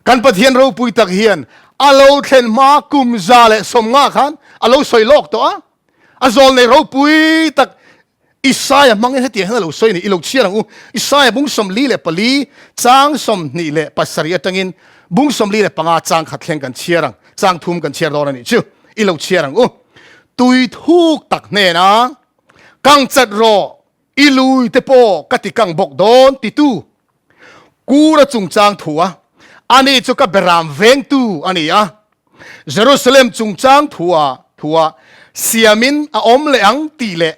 Speaker 1: kan Pathian ropui tak hian a lo thlen hma kum 150 khan a lo sawi lawk tawh a, a zawl nei ropui tak Isaia hmangin hetiang hian a lo sawi a ni, i lo chhiar ang u. Isaia bung 44 chang 27 atangin bung 45 chang khat thleng kan chhiar ang, chang thum kan chhiar dawn a nih chu, i lo chhiar ang u. Tui thuk tak hnena kang chat rawh, i lui te pawh ka ti kang bawk dawn titu Kura chungchang thu a, ani chu ka beram vengtu a ni a. Jerusalem chungchang thua thua siamin a awm leh ang tih leh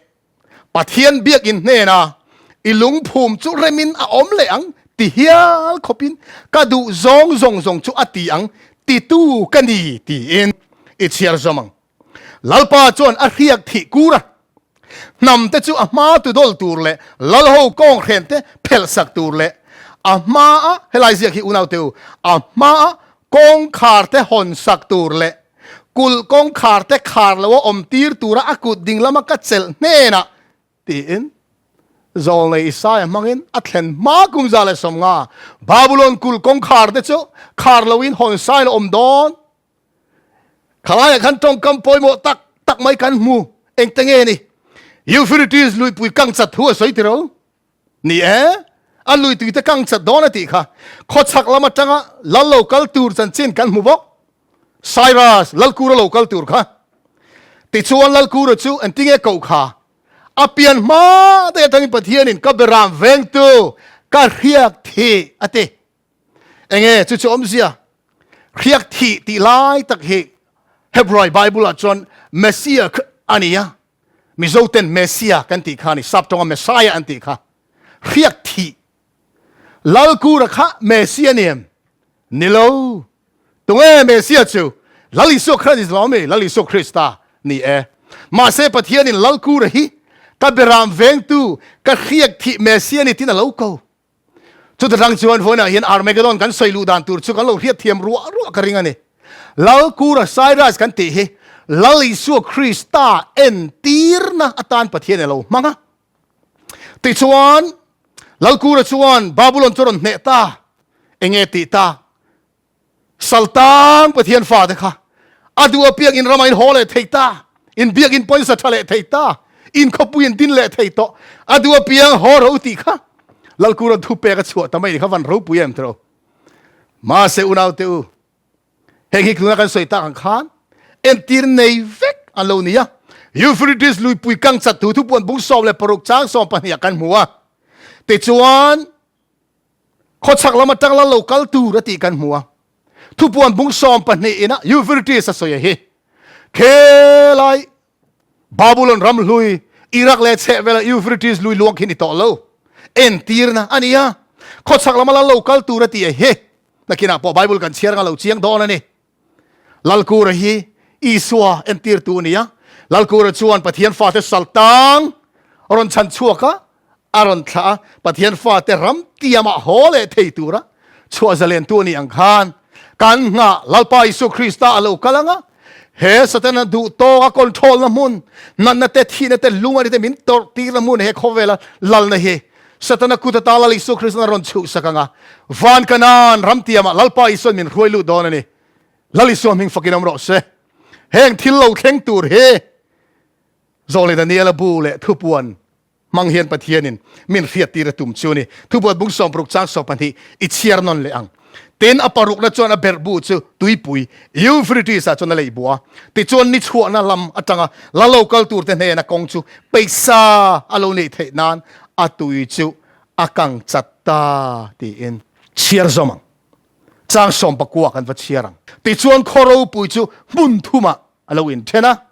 Speaker 1: Pathian biakinn hnena i lungphum chu remin a awm leh ang ti hial khawpin ka duh zawng zawng zawng chu a ti ang titu ka ni tiin i chhiar zawm ang. Lalpa chuan a hriak thih kur a, hnam te chu a hma tu dawl tur leh lalho kawnghren te phelh sak tur leh a hma a, helai ziak hi unau te u, a hma a kawngkhar te hawn sak tur leh kulh kawngkhar te khar lo a awm tir tura a kut ding lama ka chelh hnenah tiin Zawlnei Isaia hmangin a thlen hma kum 150 Babulon kulh kawngkhar te chu khar loin hawn sain a awm dawn. Khalaiah khan tawngkam pawimawh tak tak mai kan hmu. Engte nge ni? Euphrates luipui kang chat thu a sawi tiro? Ni e, a luitui te kang chat dawn a tih kha. Khawchhak lam atanga lal lo kal tur chanchin kan hmu bawk. Cyrus, Lalkura lo kal tur kha. Tichuan Lalkura chu engtinge koh kha? A pian hma daih atangin Pathianin ka beram vengtu ka hriak thih a ti. Enge chu chu awmzia? Hriak thih tih lai tak hi Hebrai Bible ah chuan Messiah a ni a. Mizo ten Messiah kan tih kha a ni, sap tawnga Messiah an tih kha. Hriak thih. Lalkura kha Messiah a ni em? Ni lo. Tunge Messiah chu? Lal Isua Christ lo mi? Lal Isua Krista ni e. Mahse Pathianin Lalkura hi ka beram vengtu, ka hriak thih Messiah ni tin a lo ko. Chuta tang chuan vawiinah hian Armageddon kan sawi luh dan tur chu kan lo hriat thiam ruah ruah ka ring a ni. Lalkura Cyrus kan tih hi Lal Isua Krista entirna atan Pathian a lo hmang a. Tichuan, Lalkura chuan Babulon chu a rawn hneh ta. Enge tih ta? Saltang Pathian fate kha a duh apiang in ramah in haw leh thei ta, in biakin pawisa tha leh thei ta, in khawpui in din leh thei tawh, a duh apiang haw ro tih kha Lalkura'n thu pek a chhuah ta mai ni kha van ropui em tiro. Mahse unaute u, heng hi tuna kan sawi tak ang khan entir nei vek an lo ni a. Euphrates luipui kang chat thu thupuan bung 16 chang 12 ah kan hmu a. Tichuan Khawchhak lam atang la lo kal tur a tih kan hmu a. Thupuan bung 12 ina Euphrates a sawi a hi. Khelai Babulon ram hlui Iraq leh chhehvela Euphrates lui luang khi ni tawh lo. Entirna a ni a. Khawchhak lama la lo kal tur a tih a hi. Nakinah pawh Bible kan chhiar anga lo chiang dawn a ni. Lalkura hi Isua entirtu a ni a. Lalkura chuan Pathian fate sal tang a rawn chhan chhuak a, a rawn thlah a, Pathian fate ram tiamah haw leh thei tura chhuah zalentu a nih ang khan kan nghah Lalpa Isua Krista a lo kal ang a, he Satana duh tawk a control na hmun, natna te, thihna te, lungari te min tawrh tirna hmun he khawvela lalna hi Satana kut ata Lal Isua Kristan a rawn chhuhsak ang a, van Kanaan ram tiamah Lalpa Isua'n min hruai lut dawn a ni. Lal Isua hming fakin awm rawh se. Heng thil lo thleng tur hi Zawlei Daniela bu leh thupuan hmang hian Pathianin min hriattir a tum chu a ni. Thupuan bung 60 chang 12 i chhiar nawn leh ang. Tin, a parukna chuan a berhbu chu tuipui Euphrates-ah chuan a leih buh a. Tichuan, ni chhuahna lam atanga la lo kal turte hnena kawng chu peisa a lo neih theih nan a tui chu a kang chat ta tiin chhiar zawm ang. Chang 19 kan va chhiar ang. Tichuan, khaw ropui chu hmun thumah a lo inthen a.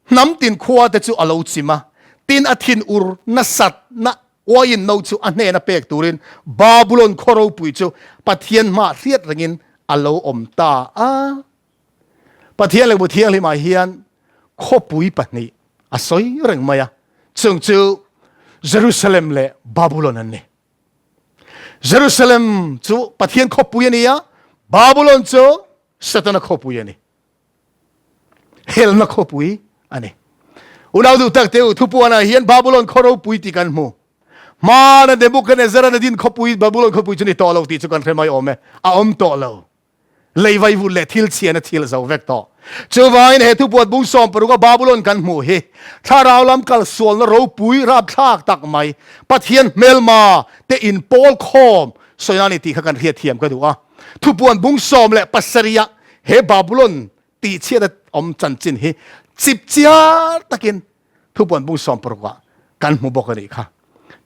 Speaker 1: Hnam tin khua te chu a lo chim a, tin a thin ur nasatna uaiin no chu a hnena pek turin Babulon khaw ropui chu Pathian hmah hriat rengin a lo awm ta a. Pathian leh Muthianghlimah hian khawpui pahnih a sawi reng mai a, chung chu Jerusalem leh Babulon an ni. Jerusalem chu Pathian khawpui a ni a, Babulon chu Setana khawpui a ni. Helna khawpui a ni. Unau duh tak te u, thupuanah hian Babulon khaw ropui tih kan hmu. Hmana Nebuchadnezzar-an a din khawpui Babulon khawpui chu ni tawh lo tih chu kan hre mai awm e. A awm tawh lo. Lei vaivut leh thil chhian a thil zo vek tawh. Chuvangin he thupuan bung 16 a Babulon kan hmuh hi thlarau lam kalsualna ropui rapthlak tak mai Pathian hmelma te inpawl khawm sawina a ni tih kha kan hriatthiam ka duh a. Thupuan bung 17 ah He Babulon tihchhiatna awm chanchin hi chip chiar takin thupuan bung 16 ah kan hmu bawk a nih kha.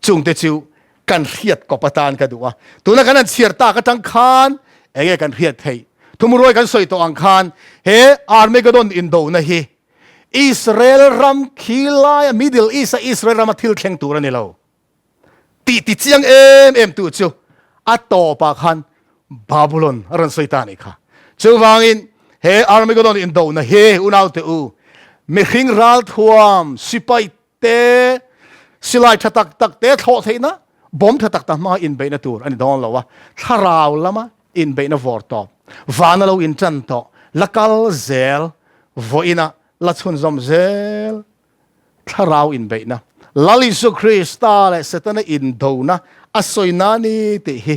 Speaker 1: Chungte chu kan hriat kawp atan ka duh a. Tuna kan han chhiar tak atang khan enge kan hriat theih? Thumuruai kan sawi tawh ang khan he Armageddon indona hi Israel ram khilaia Middle East a Israel rama thil thleng tur a ni lo. Tih ti chiang em em tu chu a tawpah khan Babulon a rawn sawi ta a nih kha. Chuvangin he Armageddon indohna hi unaute u, mihring ralthuam, sipai te, silai tha tak tak te thlawh theihna, bomb tha tak tak hmanga inbeihna tur a ni dawn lo a, thlarau lama inbeihna vawr tawp, vana lo intan tawh, la kal zel, vawiinah la chhunzawm zel. Thlarau inbeihna, Lal Isu Krista leh Setana indona a sawi na ni tih hi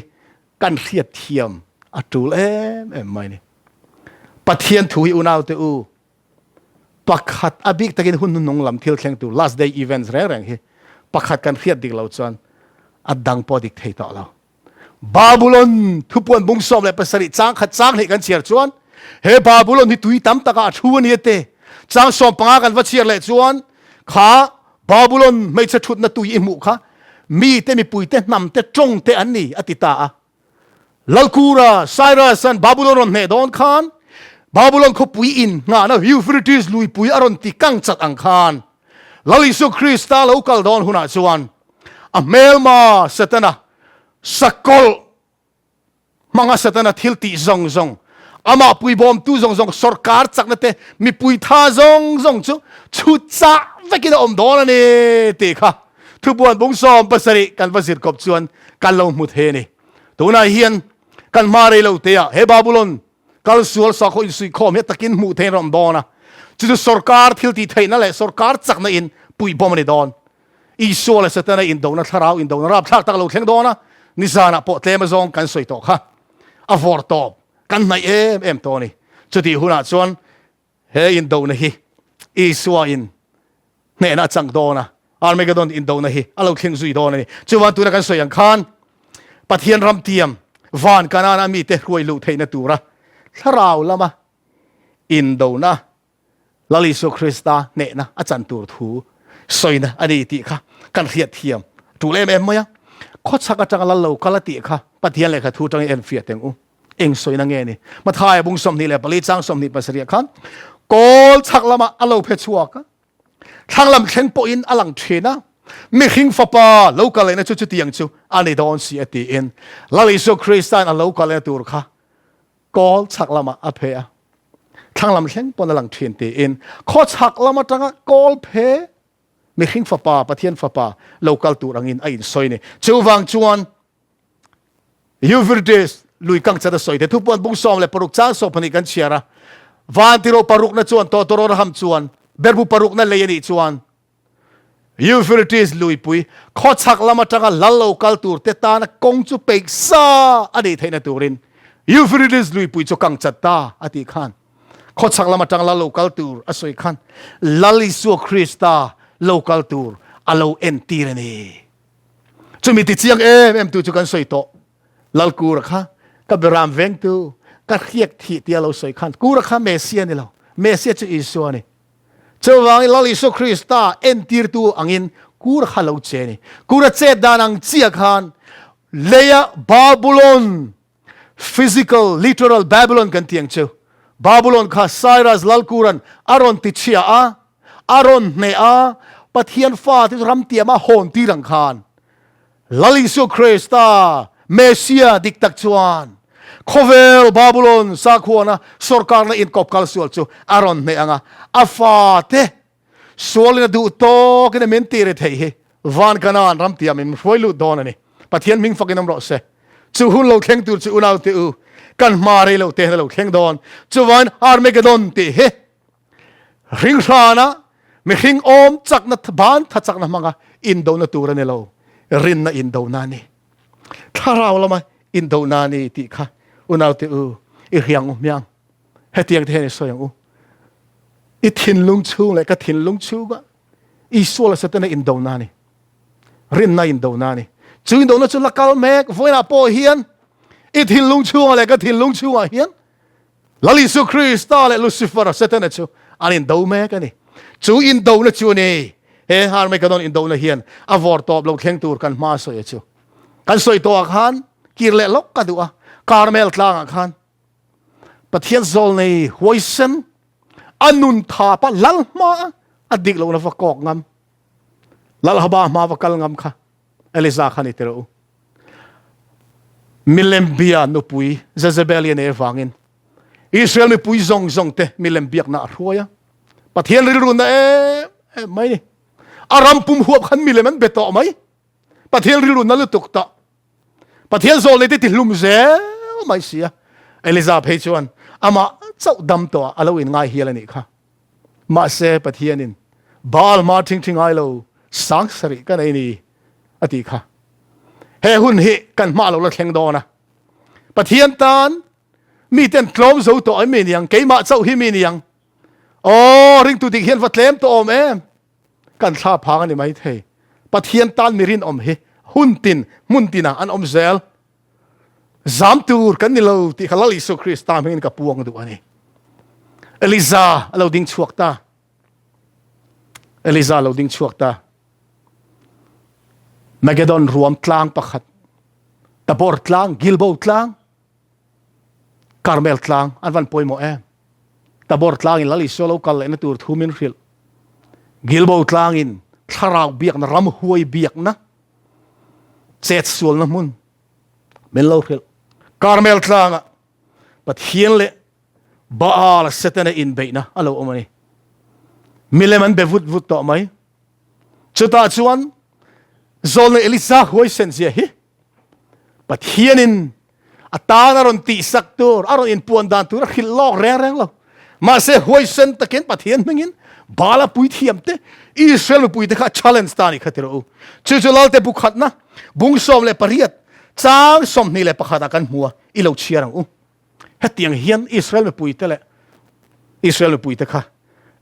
Speaker 1: kan hriat thiam a tul em em mai ni. Pathian thu hi unaute u, pakhat a bik takin hun hnuhnung lam thil thleng tur, last day events reng reng hi pakhat kan hriat dik lo chuan a dang pawh dik thei tawh lo. Babulon thupuan bung 17 chang khat chang hnih kan chhiar chuan he Babulon hi tui tam takah a thu a ni a te. Chang 15 kan va chhiar leh chuan kha Babulon hmeichhe thutna tui i hmuh kha mite mipuite hnamte tawngte an ni a ti ta a. Lalkura Cyrus-an Babulon rawn hneh dawn khan Babulon khawpui in nghahna Euphrates luipui a rawn ti kang chat ang khan Lal Isua Krista lo kal dawn hunah chuan a hmelma Setana sakawlh. Hmanga Setana thil tih zawng zawng, amah puibawmtu zawng zawng, sorkar chakna te, mipui tha zawng zawng chu chhut chah vekin a awm dawn a ni tih kha thubuan bung 70 kan va zir kawp chuan kan lo hmu thei a ni. Tunah hian kan hma rei lo teah he Babulon kal sual sakhaw insuihkhawm hi takin hmuh theihin a awm dawn a, chu chu sorkar thil tih theihna leh sorkar chakna in puihbawm a ni dawn. Isua leh Setana indona thlarau indona rapthlak tak a lo thleng dawn a, nizanah pawh tlem azawng kan sawi tawh kha a vawr tawp kan hnaih em em tawh a ni. Chutih hunah chuan he indona hi Isua in hnehna a chang dawn a, Armageddon indona hi a lo thleng zui dawn a ni. Chuvan tuna kan sawi ang khan Pathian ram tiam van Kanaan a mite hruai luh theihna tura thlarau lama indona Lal Isua Krista hnehna a chan tur thu sawina a ni tih kha kan hriat thiam tul em em mai a. Khawchhak atanga lal lo kal a tih kha Pathian lehkha thu atangin en fiah teng u. Eng sawina nge ni? Mathaia bung 24 chang 27 khan kawl chhak lamah a lo phe chhuak a, thlang lam thleng pawhin a lang thin a, mihring fapa lo kal lehna chu chutiang chu a ni dawn si a tiin Lal Isua Krista'n a lo kal lehna tur kha Kawl chhak lamah a phe a, thlang lam thleng pawn a lang thin tiin khaw chhak lam atanga kawl phe mihring fapa, Pathian fapa lo kal tur angin a insawi ni. Chuvang chuan Euphrates lui kang chat a sawi te thupuan bung 16 chang 12 kan chhiar a, Vantiro parukna chuan Tawtawrawraham chuan berbu parukna lei a nih chuan Euphrates luipui khawchhak lam atanga lal lo kal tur te tana kawng chu peih sa a nih theihna turin Euphrates luipui chu kang chat ta a tih khan khawchhak lam atanga lal lo kal tur a sawi khan Lal Isua Krista lo kal tur a lo entir a ni. Chumi ti chiang em em tu chu kan sawi tawh. Lal Kura kha ka beram vengtu ka hriak thih tia lo sawi khan Kura kha Messia ni lo. Messia chu Isua a ni. Chuvangin Lal Isua Krista entirtu angin Kura kha lo che a ni. Kura chet dan ang chiah khan leia Babulon, physical, literal Babylon kan tih ang chu, Babulon kha Cyrus Lal Kuran a rawn ti chhia a, a rawn hneh a, Pathian fate chu ram tiama hawn tir ang khan Lal Isua Krista, Messia dik tak chuan khawvel Babulon sakhuana sorkarna inkawp kal sual chu a rawn hneh ang a, a fate sualin a duh tawkin a min ti ri theih hi van Kanaan ram tiam in hruai lut dawn a ni. Pathian hming fakin awm rawh se. Chu hun lo thleng tur chu unaute u, kan hma rei lo te hian a lo thleng dawn. Chuvain Armageddon tih hi Ringhrana mihring awm chakna ban tha chakna hmanga indona tur a ni lo, rinna indona a ni. Thlarau lama indona a ni tih kha unaute u i hriang u hmiang. Hetiang te hian i sawi ang u. I thinlung chhung leh ka thinlung chhunga Isua leh Setana indona a ni. Rinna indona a ni. Chu indona chu la kal mek vawiinah pawh hian i thinlung chhungah leh ka thinlung chhungah hian Lal Isu Krista leh Lucifer Setana chu an indo mek a ni. Chu indona chu a ni. He Armageddon indona hian a vawr tawp lo thleng tur kan hma sawi a chu. Kan sawi tawh ah khan kir leh lawk ka duh a, Karmel tlangah khan Pathian zawl nei huaisen a nun thapa lal hma a dik lohna va kawk ngam, Lal Haba hma va kal ngam kha Eliza kha ni tirh u. Milem bia nupui Jezebel i a nei avangin Israel mipui zawng zawng te milem biakna a hruai a. Pathian rilru na em em mai ni. A ram pum huap khan milem an be tawh mai. Pathian rilru na lutuk tawh. Pathian zawl nei te ti hlum zel mai si a. Eliza phei chuan amah chauh dam tawh ah a lo inngai hial a nih kha. Mahse Pathianin Baal hma ṭhingṭhi ngai lo 7000 ka nei ni a tih kha. He hun hi kan hma lo la thleng dawn a. Pathian tan miten tlawm zo tawh em mi niang, keimah chauh hi mi niang. Aw, ringtu dik hian va tlem tawh awm em? Kan thla phang a ni mai thei. Pathian tan mi rinawm hi hun tin, hmun tinah an awm zel. Zam tur kan ni lo tih kha Lal Isua Krista hmingin ka puang duh a ni. Eliza a lo ding chhuak ta. Eliza a lo ding chhuak ta. Magedon ruam tlang pakhat, Tabor tlang, Gilbo tlang, Karmel tlang an van pawimawh em. Tabor tlangin Lal Isua lo kal lehna tur thu min hrilh. Gilbo tlangin thlarau biakna, ramhuai biakna, chet sualna hmun min lo hrilh. Karmel tlangah Pathian leh Baal Setana inbeihna a lo awm a ni. Milem an be vut vut tawh mai. Chutah chuan Zawlna Elisa huaisen zia hi Pathianin a tan a rawn tihsak tur, a rawn inpuan dan tur a hrilh lawk reng reng lo. Mahse huaisen takin Pathian hmingin Baala puithiam te, Israel mipui te kha a challenge ta a nih kha ti rawh u. Chu chu Lalte bu khatna bung 18 chang 21 ah kan hmu a, i lo chhiar ang u. Hetiang hian Israel mipuite leh Israel mipuite kha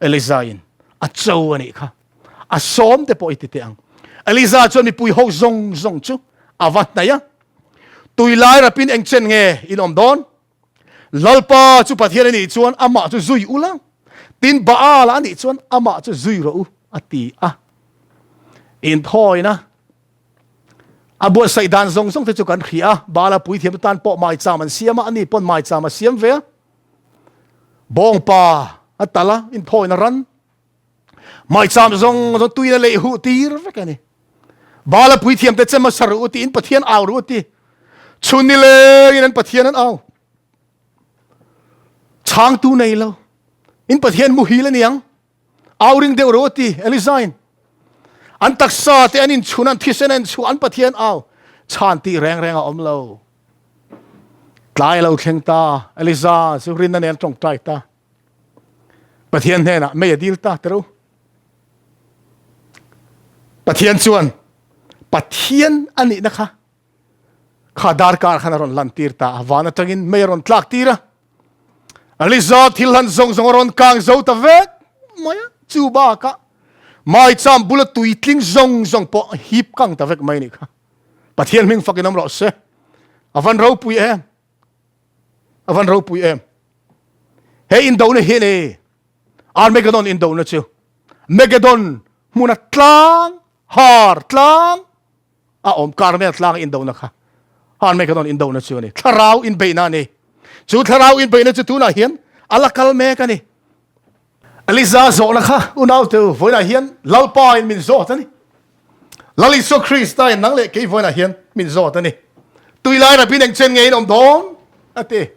Speaker 1: Eliza-in a cho a nih kha. A sawm te pawh i ti teh ang. Eliza chuan mipui ho zawng zawng chu a va hnaih a. Tui lai rapin eng chen nge in awm dawn? Lalpa chu Pathian a nih chuan amah chu zui ula, tin Baal a nih chuan amah chu zui rawh u, a ti a. Inthawina A buatsaih dan zawng zawng te chu kan hria a, Baala puithiam te tan pawh maicham an siam a, ani pawn maicham a siam ve a. Bawngpa a tal a, inthawina ran. Maicham zawng zawng tuina lei huh tir vek a ni. Baala puithiam te chem a sa ru tiin Pathian au ru ti. Chhun ni lengin an Pathian an au. Chhangtu nei lo. In Pathian muhil a niang. Au ring deuh rawh a ti Elizain. An taksa te an inchhun, an thisen an chhuah, an Pathian au chhan tih reng reng a awm lo. Tlai a lo thleng ta, Eliza chu rinna nen tawngtai ta. Pathian hnenah mei a dil ta tero. Pathian chuan Pathian a nihna kha Kha darkar khan a rawn lan tir ta a, van atangin mei a rawn tlak tir a. Eliza thil han zawng zawng a rawn kang zo ta vek mai a, chu bakah maicham bula tui tling zawng zawng pawh a hip kang ta vek mai a nih kha. Pathian hming fakin awm rawh se. A van ropui em! A van ropui em! He indona hi ni Armageddon indona chu Megadon hmuna tlang har tlang a awm Karmel tlang indona kha Armageddon indona chu a ni thlarau inbeihna a ni chu thlarau inbeihna chu tunah hian a la kal mek a ni Eliza zawhna kha unau te u vawiinah hian Lalpa in min zawt a ni Lal Isua Krista in nang leh kei vawiinah hian min zawt a ni tui lai rapin eng chen nge in awm dawn a ti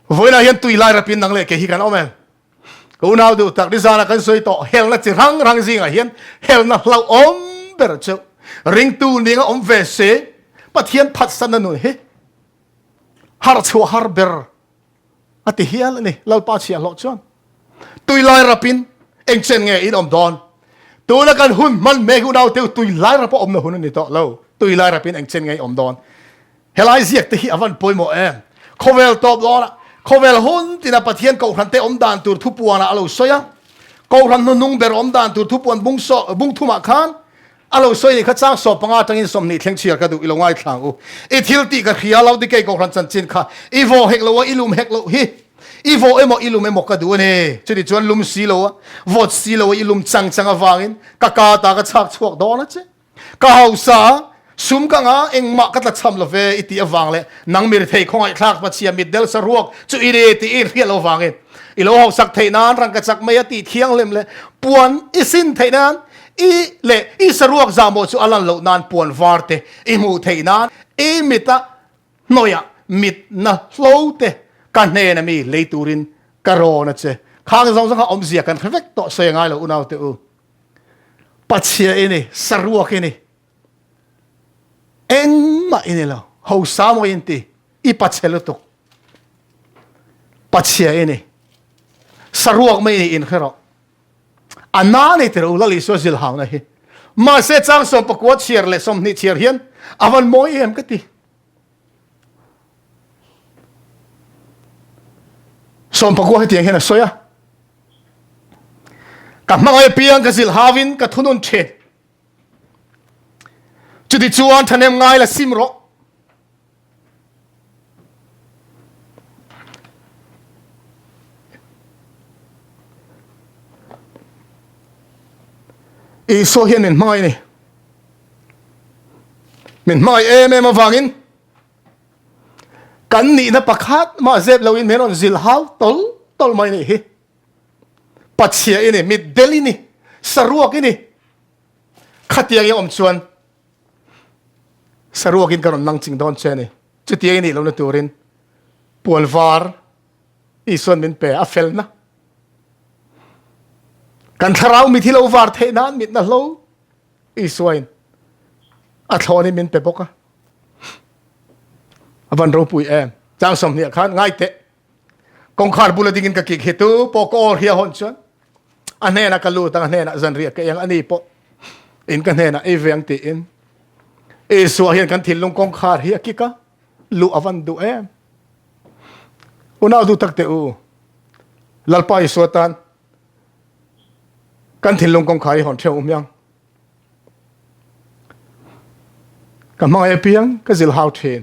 Speaker 1: vawiinah hian tui lai rapin nang leh kei hi kan awm em Ka unau duh tak nizana kan sawi tawh helna chi hrang hrang zingah hian helna hlauhawm ber chu ringtu ninga awm ve se Pathian phatsanna nun hi harh chhuah har ber a ti hial a ni Lalpa chhiahhlawh chuan tui lai rapin eng chen nge in awm dawn tuna kan hun hman mek unau teu tui lai rapa awmna hun a ni tawh lo tui lai rapin eng chen nge awm dawn Helai ziak te hi a van pawimawh em? Khawvel tawp dawn a, khawvel hun tina Pathian kohhran te awm dan tur thupuan ah a lo sawi a. Kohhran hnuhnung ber awm dan tur thupuan bung saw bung thum ah khan a lo sawi ni kha chang 15 atangin 20 thleng chhiar ka duh i lo ngaithla ang u. I thil tih ka hria lo dikei kohhran chanchin kha i vaw hek lo a i lum hek loh hi. I vaw emaw i lum emaw ka duh a ni. Chutih chuan lum si lo a, vawt si lo a i lum chang chang avangin ka ka ta ka chhak chhuak dawn a che. Ka hausa a, sum ka ngah, engmah ka tlachham lo ve i tih avang leh nang mirethei khawngaihthlak hmachhia mitdel saruak chu i ni tih i hriat lo vangin i lo hausak theih nan rangka chak mai a tih thianghlim leh puan i sin theih nan i leh i saruak zahmawh chu a lan loh nan puan var te i hmuh theih nan i mita hnawihah mitna hlo te ka hnena mi lei turin ka rawn a che. Khang zawng zawng kha awmzia kan hre vek tawh sawi a ngai lo unaute u. Pachhia i ni, saruak i ni, engmah i ni lo, hosa maw in ti, i pachhe lutuk. Pachhia i ni, saruak mai ni in hre rawh. A na nei tir u Lal Isua zilhauna hi. Mahse chang 19 chhiar leh 20 chhiar hian a van mawi em ka ti. 19 hetiang hian a sawi a. Ka hmangaih apiang ka zilh hauin ka thunun thin. Chuti chuan thahnem ngai la sim rawh. Isua hian min hmangaih a ni. Min hmangaih em em avangin kan nihna pakhat mah zep loin min rawn zilh hau tawl tawl mai nih hi. Pachhia i ni, mitdel i ni, saruak i ni. Khatiang i awm chuan saruakin ka rawn nang ching dawn che a ni. Chutiang i nih lohna turin puan var Isuan min pe a felna. Kan thlarau mit hi lo var theih nan mitna hlo Isuain a thlawnin min pe bawk a. A van ropui em. Chang 20 khan ngai teh. Kawngkhar bula dingin ka kik hi tu pawh ka aw hria hawn chuan a hnenah ka lut ang a hnenah zanriah ka eng ani pawh in ka hnenah ei ve ang tiin Isua hian kan thinlung kawngkhar hi a kik a luh a van duh em. Unau duh tak teh u Lalpa Isua tan kan thinlung kawngkhar hi hawn theuh um hiang. Ka hmangaih apiang ka zilh hau thin.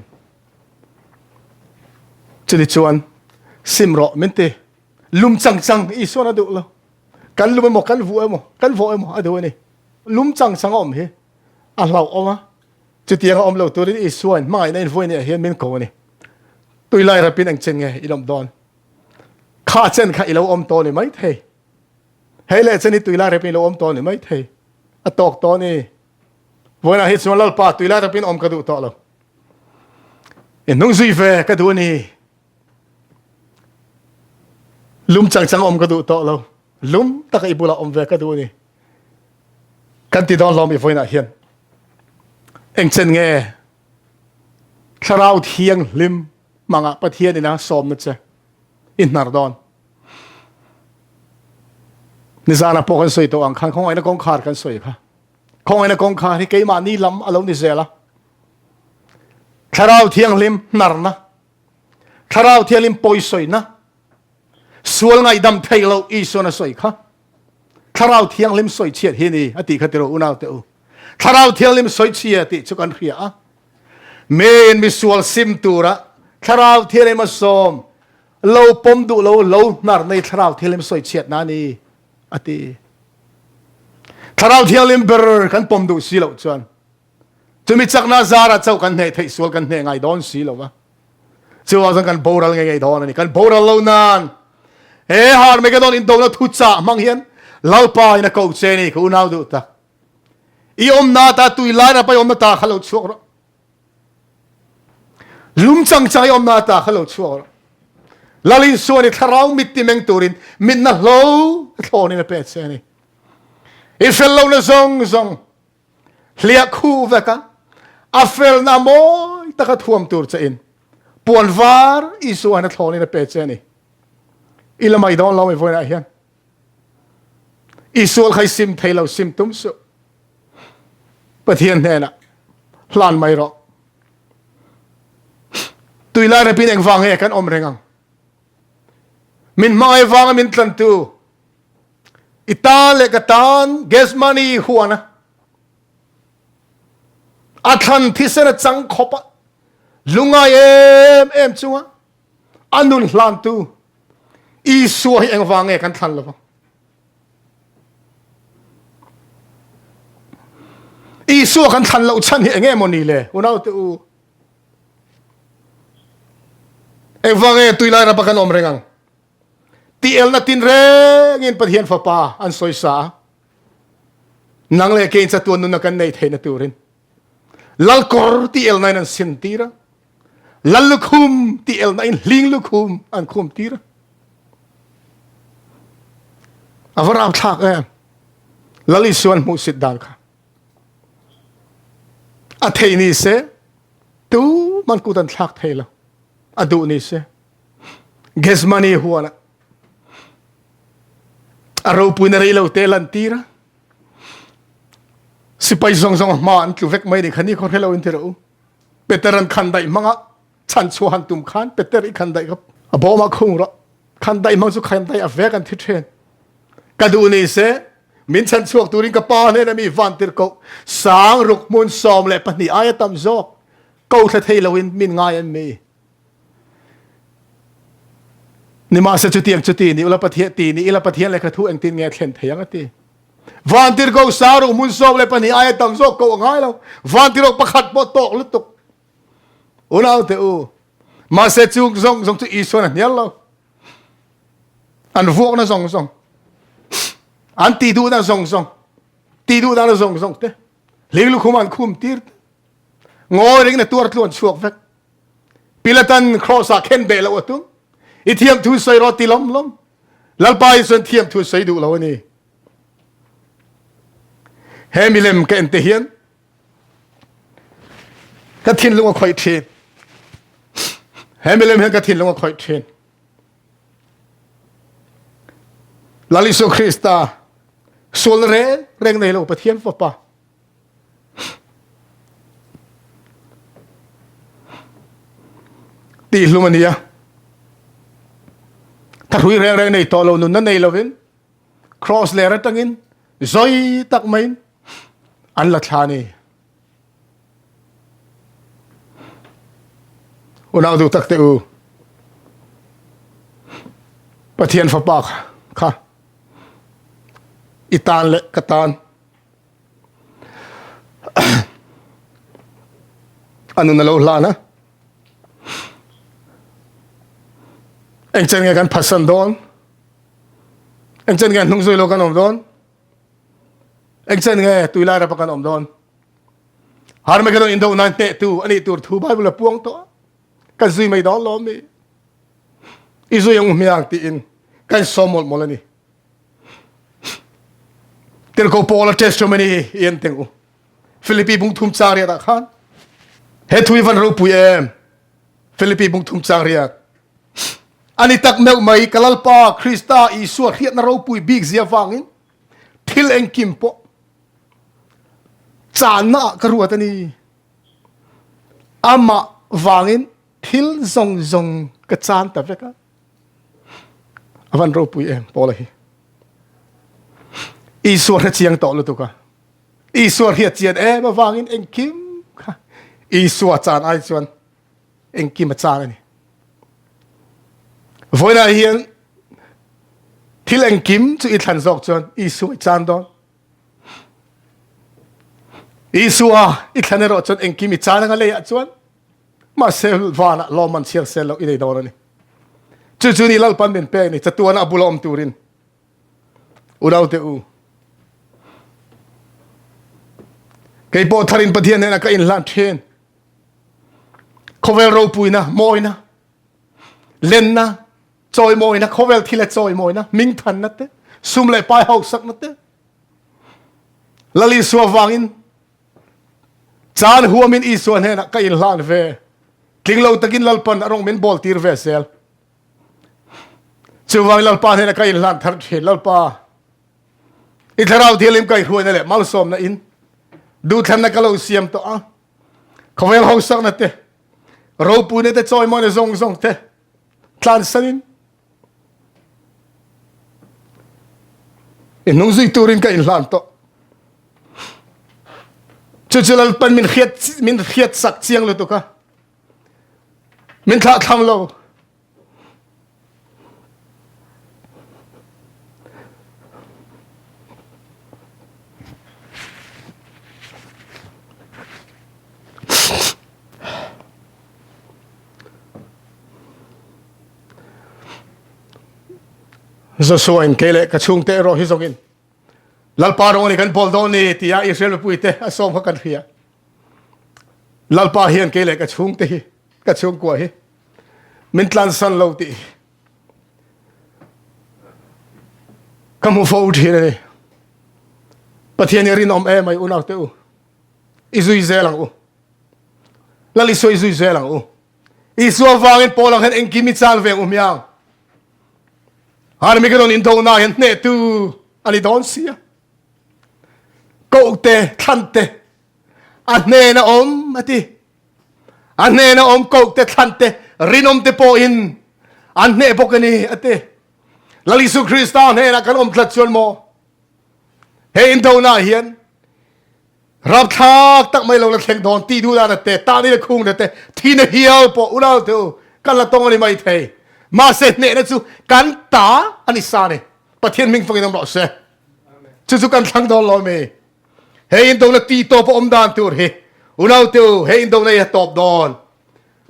Speaker 1: Chuni chuan sim rawh min ti. Lum chang chang Isuan a duh lo. Kan lum emaw kan vuh emaw kan vawh emaw a duh a ni. Lum chang chang a awm hi a hlauhawm a. Chutiang a awm lo turin Isuain hmangaihna in vawi ni ah hian min ko a ni. Tuilai rapin eng chen nge i lawm dawn? Kha chen kha i lo awm tawh ni mai thei. Hei leh chen hi tuilai rapin i lo awm tawh ni mai thei. A tawk tawh ni. Vawiinah hi chuan Lalpa tuilai rapin awm ka duh tawh lo. I hnung zui ve ka duh a ni. Lum chang chang awm ka duh tawh lo. Lum taka i bulah awm ve ka duh a ni. Kan ti dawn hlawm i vawiinah hian. Eng chen nge Thlarau Thianghlim hmangah Pathian ina sawmna che i hnar dawn. Nizana pawh kan sawi tawh ang khan khawngaihna kawngkhar kan sawi kha. Khawngaihna kawngkhar hi keimahni lam a lo ni zel a. Thlarau Thianghlim hnarna, Thlarau Thianghlim pawisawina, sual ngaihdam theih loh Isuan a sawi kha. Thlarau Thianghlim sawi chhiat hi ni a tih kha tiro unau te u. Thlarau Thianghlim sawi chhia tih chu kan hria a. Miin misual sim tura Thlarau Thianghlim a sawm lo pawm duh lo lo hnar nei Thlarau Thianghlim sawi chhiat na ni a ti. Thlarau Thianghlim ber kan pawm duh si loh chuan Chumi chakna zarah chauh kan hneh theih sual kan hneh ngai dawn si lo va. Chuvang chuan kan boral ngei ngei dawn a ni. Kan boral lo nan he Harmagedon indona thu chah hmang hian Lalpa in a ko che ni ka unau duh tak. I awmna ta tui lai rapa i awmna ta kha lo chhuak rawh. Lum chang chang i awmna ta kha lo chhuak rawh. Lal Isuan i thlarau mit ti meng turin mitna hlo thlawnin a pe che ni. I fel lohna zawng zawng hliah khu vek a, a felna mawi taka thuam tur che in puan var Isua'n a thlawnin a pe che a ni. I la mai dawn lo mai vawiinah hian. Isual kha i sim thei lo, sim tum suh. Pathian hnenah hlan mai rawh. Tuilai rapin engvang nge kan awm reng ang? Min hmangaih vanga min tlantu I tan leh ka tan Gethsemane huana a thlan thisen a chang khawp a, lungai em em chunga a nun hlantu Isua hi engvang nge kan thlan lo vang? Isua kan thlan loh chhan hi enge maw ni le unau te u? Engvang nge tuilai rapa kan awm reng ang? Tielna tinrengin Pathian Fapa an sawisa a. Nang leh keiin chatuan nunna kan nei theihna turin Lalkawr tielna in an sin tir a. Lal lukhum tielna in hling lukhum an khum tir a. A va rapthlak em. Lal Isuan hmuhsit dan kha. A thei ni se tu man kut an thlak thei lo. A duh ni se. Gethsemane huanah a ropuina rei lo te lantir a. Sipai zawng zawng hma an tlu vek mai ni kha ni khaw hrelo in ti rawh u. Peter an khan daih hmanga chan chhuah han tum khan Peter i khan daih kha a bawmah khung rawh. Khan daih hmang chu khan daih a vek an thi then. Ka duh ni se min chan chhuak turin ka pa hnena mi van tir ko sang ruk hmun 12 aia tam zawk ko thla thei loin min ngai an mi. Nimahse chutiang chu ti ni ula Pathian ti ni ila Pathian lehkha thu engtin nge thlen thei ang a ti. Vantirhkoh Saruh hmun 12 aia tam zawk koh a ngai lo. Vantirhkoh pakhat pawh tawk lutuk. Unau te u. Mahse chu zawng zawng chu Isuan a hnial lo. An vuakna zawng zawng. An ti duhna zawng zawng. Ti duhna zawng zawng te. Hling lukhum an khum tir te. Ngawi rengin a tuar tluan chhuak vek. Pilatan cross ah khen beh lo a tum. I thiam thu soi ro ti lom lom. Lalpa Isuan thiam thu soi duh lo ani. He milem ka en te hian ka thinlung a khawih thin. He milem hian ka thinlung a khawih thin. Lal Isu Krista sual reng reng nei lo Pathian fapa Tihhlum a ni a. Thahrui reng reng nei tawh lo nunna nei lovin cross ler atangin zawi tak maiin an la thla a ni. Unau duh tak te u, Pathian fapa kha i tan leh ka tan A nun a lo hlan a. Engchen nge kan phatsan dawn? Engchen nge hnung zui lo kan awm dawn? Engchen nge tuilai rapa kan awm dawn? Harmagedon indo nan hneh tu ani tur thu Bible a puang tawh. Kan zui mai dawn lo mi. I zui ang hmiang tiin kan sawm mawlh mawlh ani. Tirhkoh Paula testimony i en teng u. Philippi bung thum chang riat ah khan he thu hi van ropui em. Philippi bung thum chang riat. Ani tak meuh mai ka Lalpa Krista Isua hriatna ropui bik zia vangin thil engkim pawh channa ah ka ruat ani. Amah vangin thil zawng zawng ka chan ta vek a. A van ropui em Paula hi. Isua hre chiang tawh lutuk a. Isua hriat chian em avangin engkim kha Isua chan ai chuan engkim a chan a ni. Vawiinah hian thil engkim chu i thlan zawk chuan Isua i chan dawn. Isua i thlan erawh chuan engkim i chan anga leiah chuan Mahse vanah lawmman chhiar sel loh i nei dawn a ni. Chu chu ni Lalpan min pek ni chatuana a bula awm turin. Unaute u, kei pawh tharin Pathian hnenah ka inhlan thin. Khawvel ropuina, mawina, lenna, chawimawina, khawvel thil a chawimawina, hmingthanna te, sum leh pai hausakna te, Lal Isua vangin Caan huamin Isua hnenah ka inhlan ve. Tling lo takin Lalpan a rawng min bawl tir ve zel. Chuvang Lalpa hnenah ka inhlan thar thin. Lalpa, i thlarau thianghlim kaihhruaina leh malsawmna in duhthlanna ka lo siam tawh a. Khawvel hausakna te, ropuina te, chawimawina zawng zawng te tlansanin I hnung zui turin ka inhlan tawh. Chu chu Lalpan min hriat min hriat sak chiang lutuk a. Min thlah thlang lo. Joshua in kei leh ka chhungte erawh hi zawngin Lalpa rawng ani kan bawl dawn ni tia Israel mipuite a sawm kha kan hria. Lalpa hian kei leh ka chhungte hi ka chhungkua hi min tlansan lo tih ka hmu fo thin a ni. Pathian hi rinawm em ai unau te u. I zui zel ang u. Lal Isua i zui zel ang u. Isua vangin Paul ang hian engkim i chal ve ang u hmiang. Armageddon indona hian hnehtu a ni dawn sia. Koh te, thlan te, a hnena awm a ti. A hnena awm koh te, thlan te, rinawm te pawhin an hneh bawk a ni a ti. Lal Isu Krista hnenah kan awm tlat chuan maw? He indona hian Rapthlak tak mai lo la thleng dawn tih duh dan a te, tahni le khung te, thi na hial pawh unau te u kan la tawng a ni mai thei. Mahse hnehna chu kan ta a ni sa ni. Pathian hming fangin awm rawh se. Chu chu kan thlang dawn lo mi. He indona ti tawp a awm dan tur hi unau te u he indona hi a tawp dawn.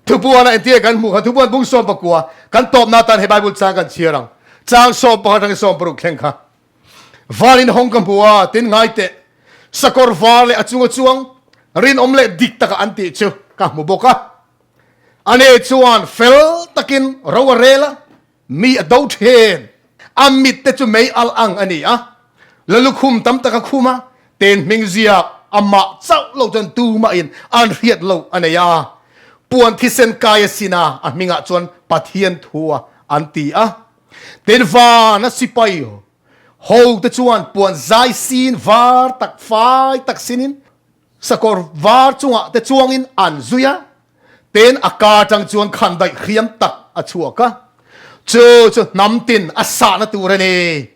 Speaker 1: Thupuan ah entir kan hmuh kha thupuan bung 19 kan tawpna atan he Bible chang kan chhiar ang. Chang 11 atangin 16 thleng kha. Var in hawng ka hmu a, tin ngai teh. Sakawr var leh a chunga chuang rinawm leh dik taka an tih chu ka hmu bawk a. Ani chuan fel takin ro a rel a, mi a do thin. A mit te chu mei al ang a ni a, la lukhum tam tak a khum a, ten hming ziak amah chauh lo chuan tumahin an hriat loh a nei a. Puan thisen kai a sin a, a hmingah chuan Pathian thua an ti a. Tin van a sipai ho te chuan puan zai sin var tak fai tak sinin Sakawr var chungah te chuangin an zui a, ten a kar tang chuan khandaih hriam tak a chhuak a, chu chu hnam tin a sahna tur a ni.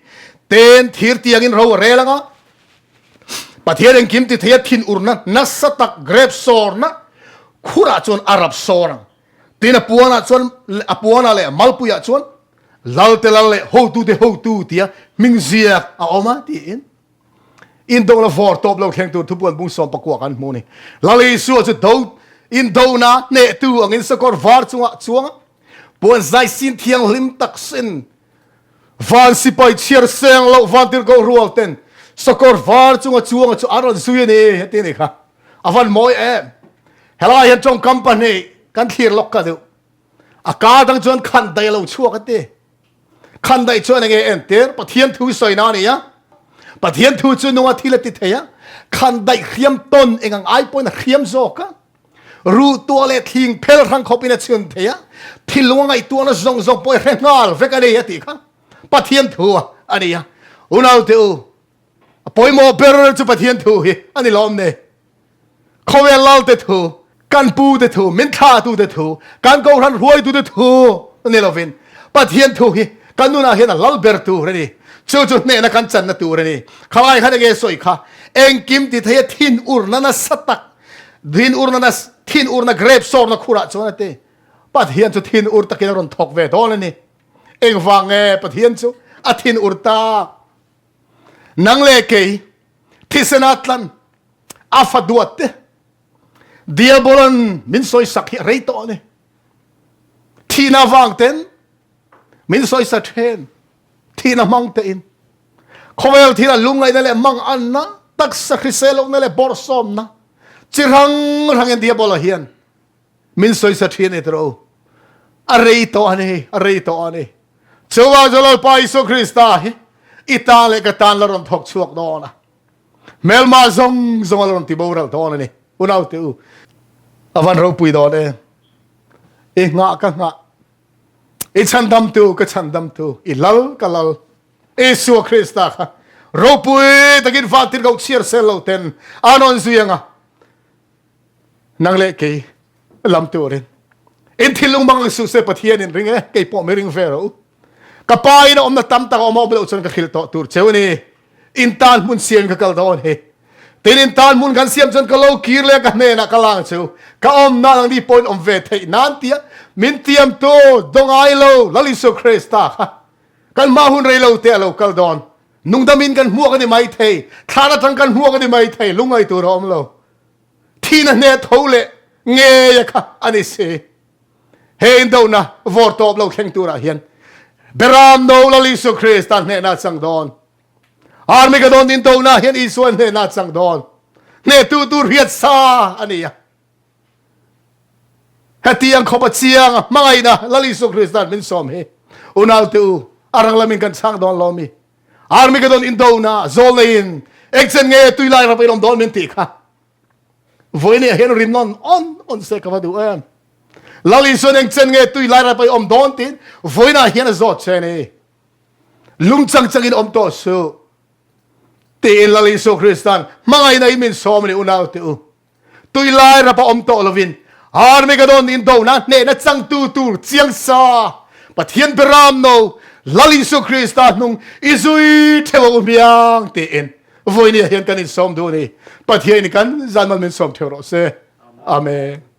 Speaker 1: Ten thir tiangin ro a rel ang a, Pathian engkim ti thei a thin urna nasa tak grep sawrna khurah chuan a rap sawr ang. Tin a puanah chuan a puanah leh malpuiah chuan Lalte lal leh hotute hotu tia hming ziak a awm a tiin. Indona vawr tawp lo thleng tur thupuan bung 14 kan hmu ni. Lal Isua chu do indona hnehtu angin sakawr var chungah chuang a, puan zai sin thianghlim tak sin van sipai chhiar seng loh vantirhkoh rual ten sakawr var chunga chuanga chu an rawn zui a ni heti ni kha. A van mawi em. Helai hian tawngkam pahnih kan thlir lawk ka duh. A kar dang chuan khan dai lo chhuak a ti. Khandaih chuan enge entir? Pathian thu sawina a ni a. Pathian thu chu nunga thil a ti thei a. Khandaih hriam tawn eng ang ai pawhin a hriam zawk a. Ruh tuah leh thing phel hrang khawpin a chhun thei a. Thil lunga ngaihtuahna zawng zawng pawh i hre nghal vek a ni a tih kha Pathian thu a ni a. Unaute u, a pawimawh ber chu Pathian thu hi a ni lawm ni. Khawvel lalte thu, kan pute thu, min thlahtute thu, kan kohhran hruaitute thu ni lovin Pathian thu hi kan nunah hian a lal ber tur a ni. Chu chu hnehna kan channa tur a ni. Khalai khan enge sawi kha engkim ti thei a thin urna nasa tak, thin urna nas, thin urna grape sawrna khurah chuan a ti. Pathian chu thin ur takin a rawn thawk ve dawn a ni. Engvang nge Pathian chu a thin ur tak? Nang leh kei thisena tlan a fa duat te diabolan min sawisak hi a rei tawh a ni. Thihna vang ten min sawisa then thihna hmang te in khawvel thil a lungngaihna leh mang anna taksa hrisel lohna leh bawrhsawmna chi hrang hrangin diabola hian min sawisa thin e tiro a rei tawh a ni a rei tawh a ni chuvang chu Lalpa Isua Krista hi i tan leh ka tan la rawn thawk chhuak dawn a Hmelma zawng zawng a la rawn ti boral dawn a ni. Unaute u, a van ropui dawn e. I nghah ka nghah, i chhandamtu ka chhandamtu, i lal ka lal. Isua Krista kha ropui takin vantir ko chhiar sel lo ten a rawn zui anga. Nang leh kei lam turin in thinlung mang suh se Pathian in ring e, kei pawh mi ring ve rawh u. Ka pa in a awmna tam tak a awm a awm loh chuan ka hrilh tawh tur cheu a ni. In tan hmun siam ka kal dawn hi. Tin in tan hmun kan siam chuan ka lo kir leh ka hnenah ka lang chu. Ka awmna nang ni pawhin awm ve theih nan tia min tiamtu dawngai lo Lal Isua Krista kha kan hma hun rei lo te a lo kal dawn. Nungdamin kan hmuak a ni mai thei, thlan atang kan hmuak a ni mai thei, lungngai tur a awm lo. Thihna hne tho leh ngei a kha a ni si. He indona vawr tawp lo thleng turah hian Beram no Lal Isua Krista hnehna chang dawn. Armageddon indona hian Isua hnehna chang dawn. Hnehtu tur hriat sa a ni a. Hetiang khawpa chiang a hmangaihna Lal Isua Krista'n min sawm hi unaute u a rang lamin kan chhang dawn lo mi. Armageddon indona zawl neiin engchen nge tuilai ram in awm dawn min tih kha. Vawiin hian rin nawn on on se ka va duh em. Lal Isuan engchen nge tui lai ram awm dawn tiin vawiinah hian a zawt che ni. Lung chang changin awm tawh suh. Tiin Lal Isua Kristan hmangaihna in min sawm a ni unau te u. Tui lai rapa awm tawh lovin Armageddon indona hnehna changtu tur chiang sa Pathian beram no Lal Isua Krista hnung i zui theuh a u hmiang tiin Vawinia hian kan insawm duh a ni. Pathiain kan zan mal min sawm theuh rawh se. Amen.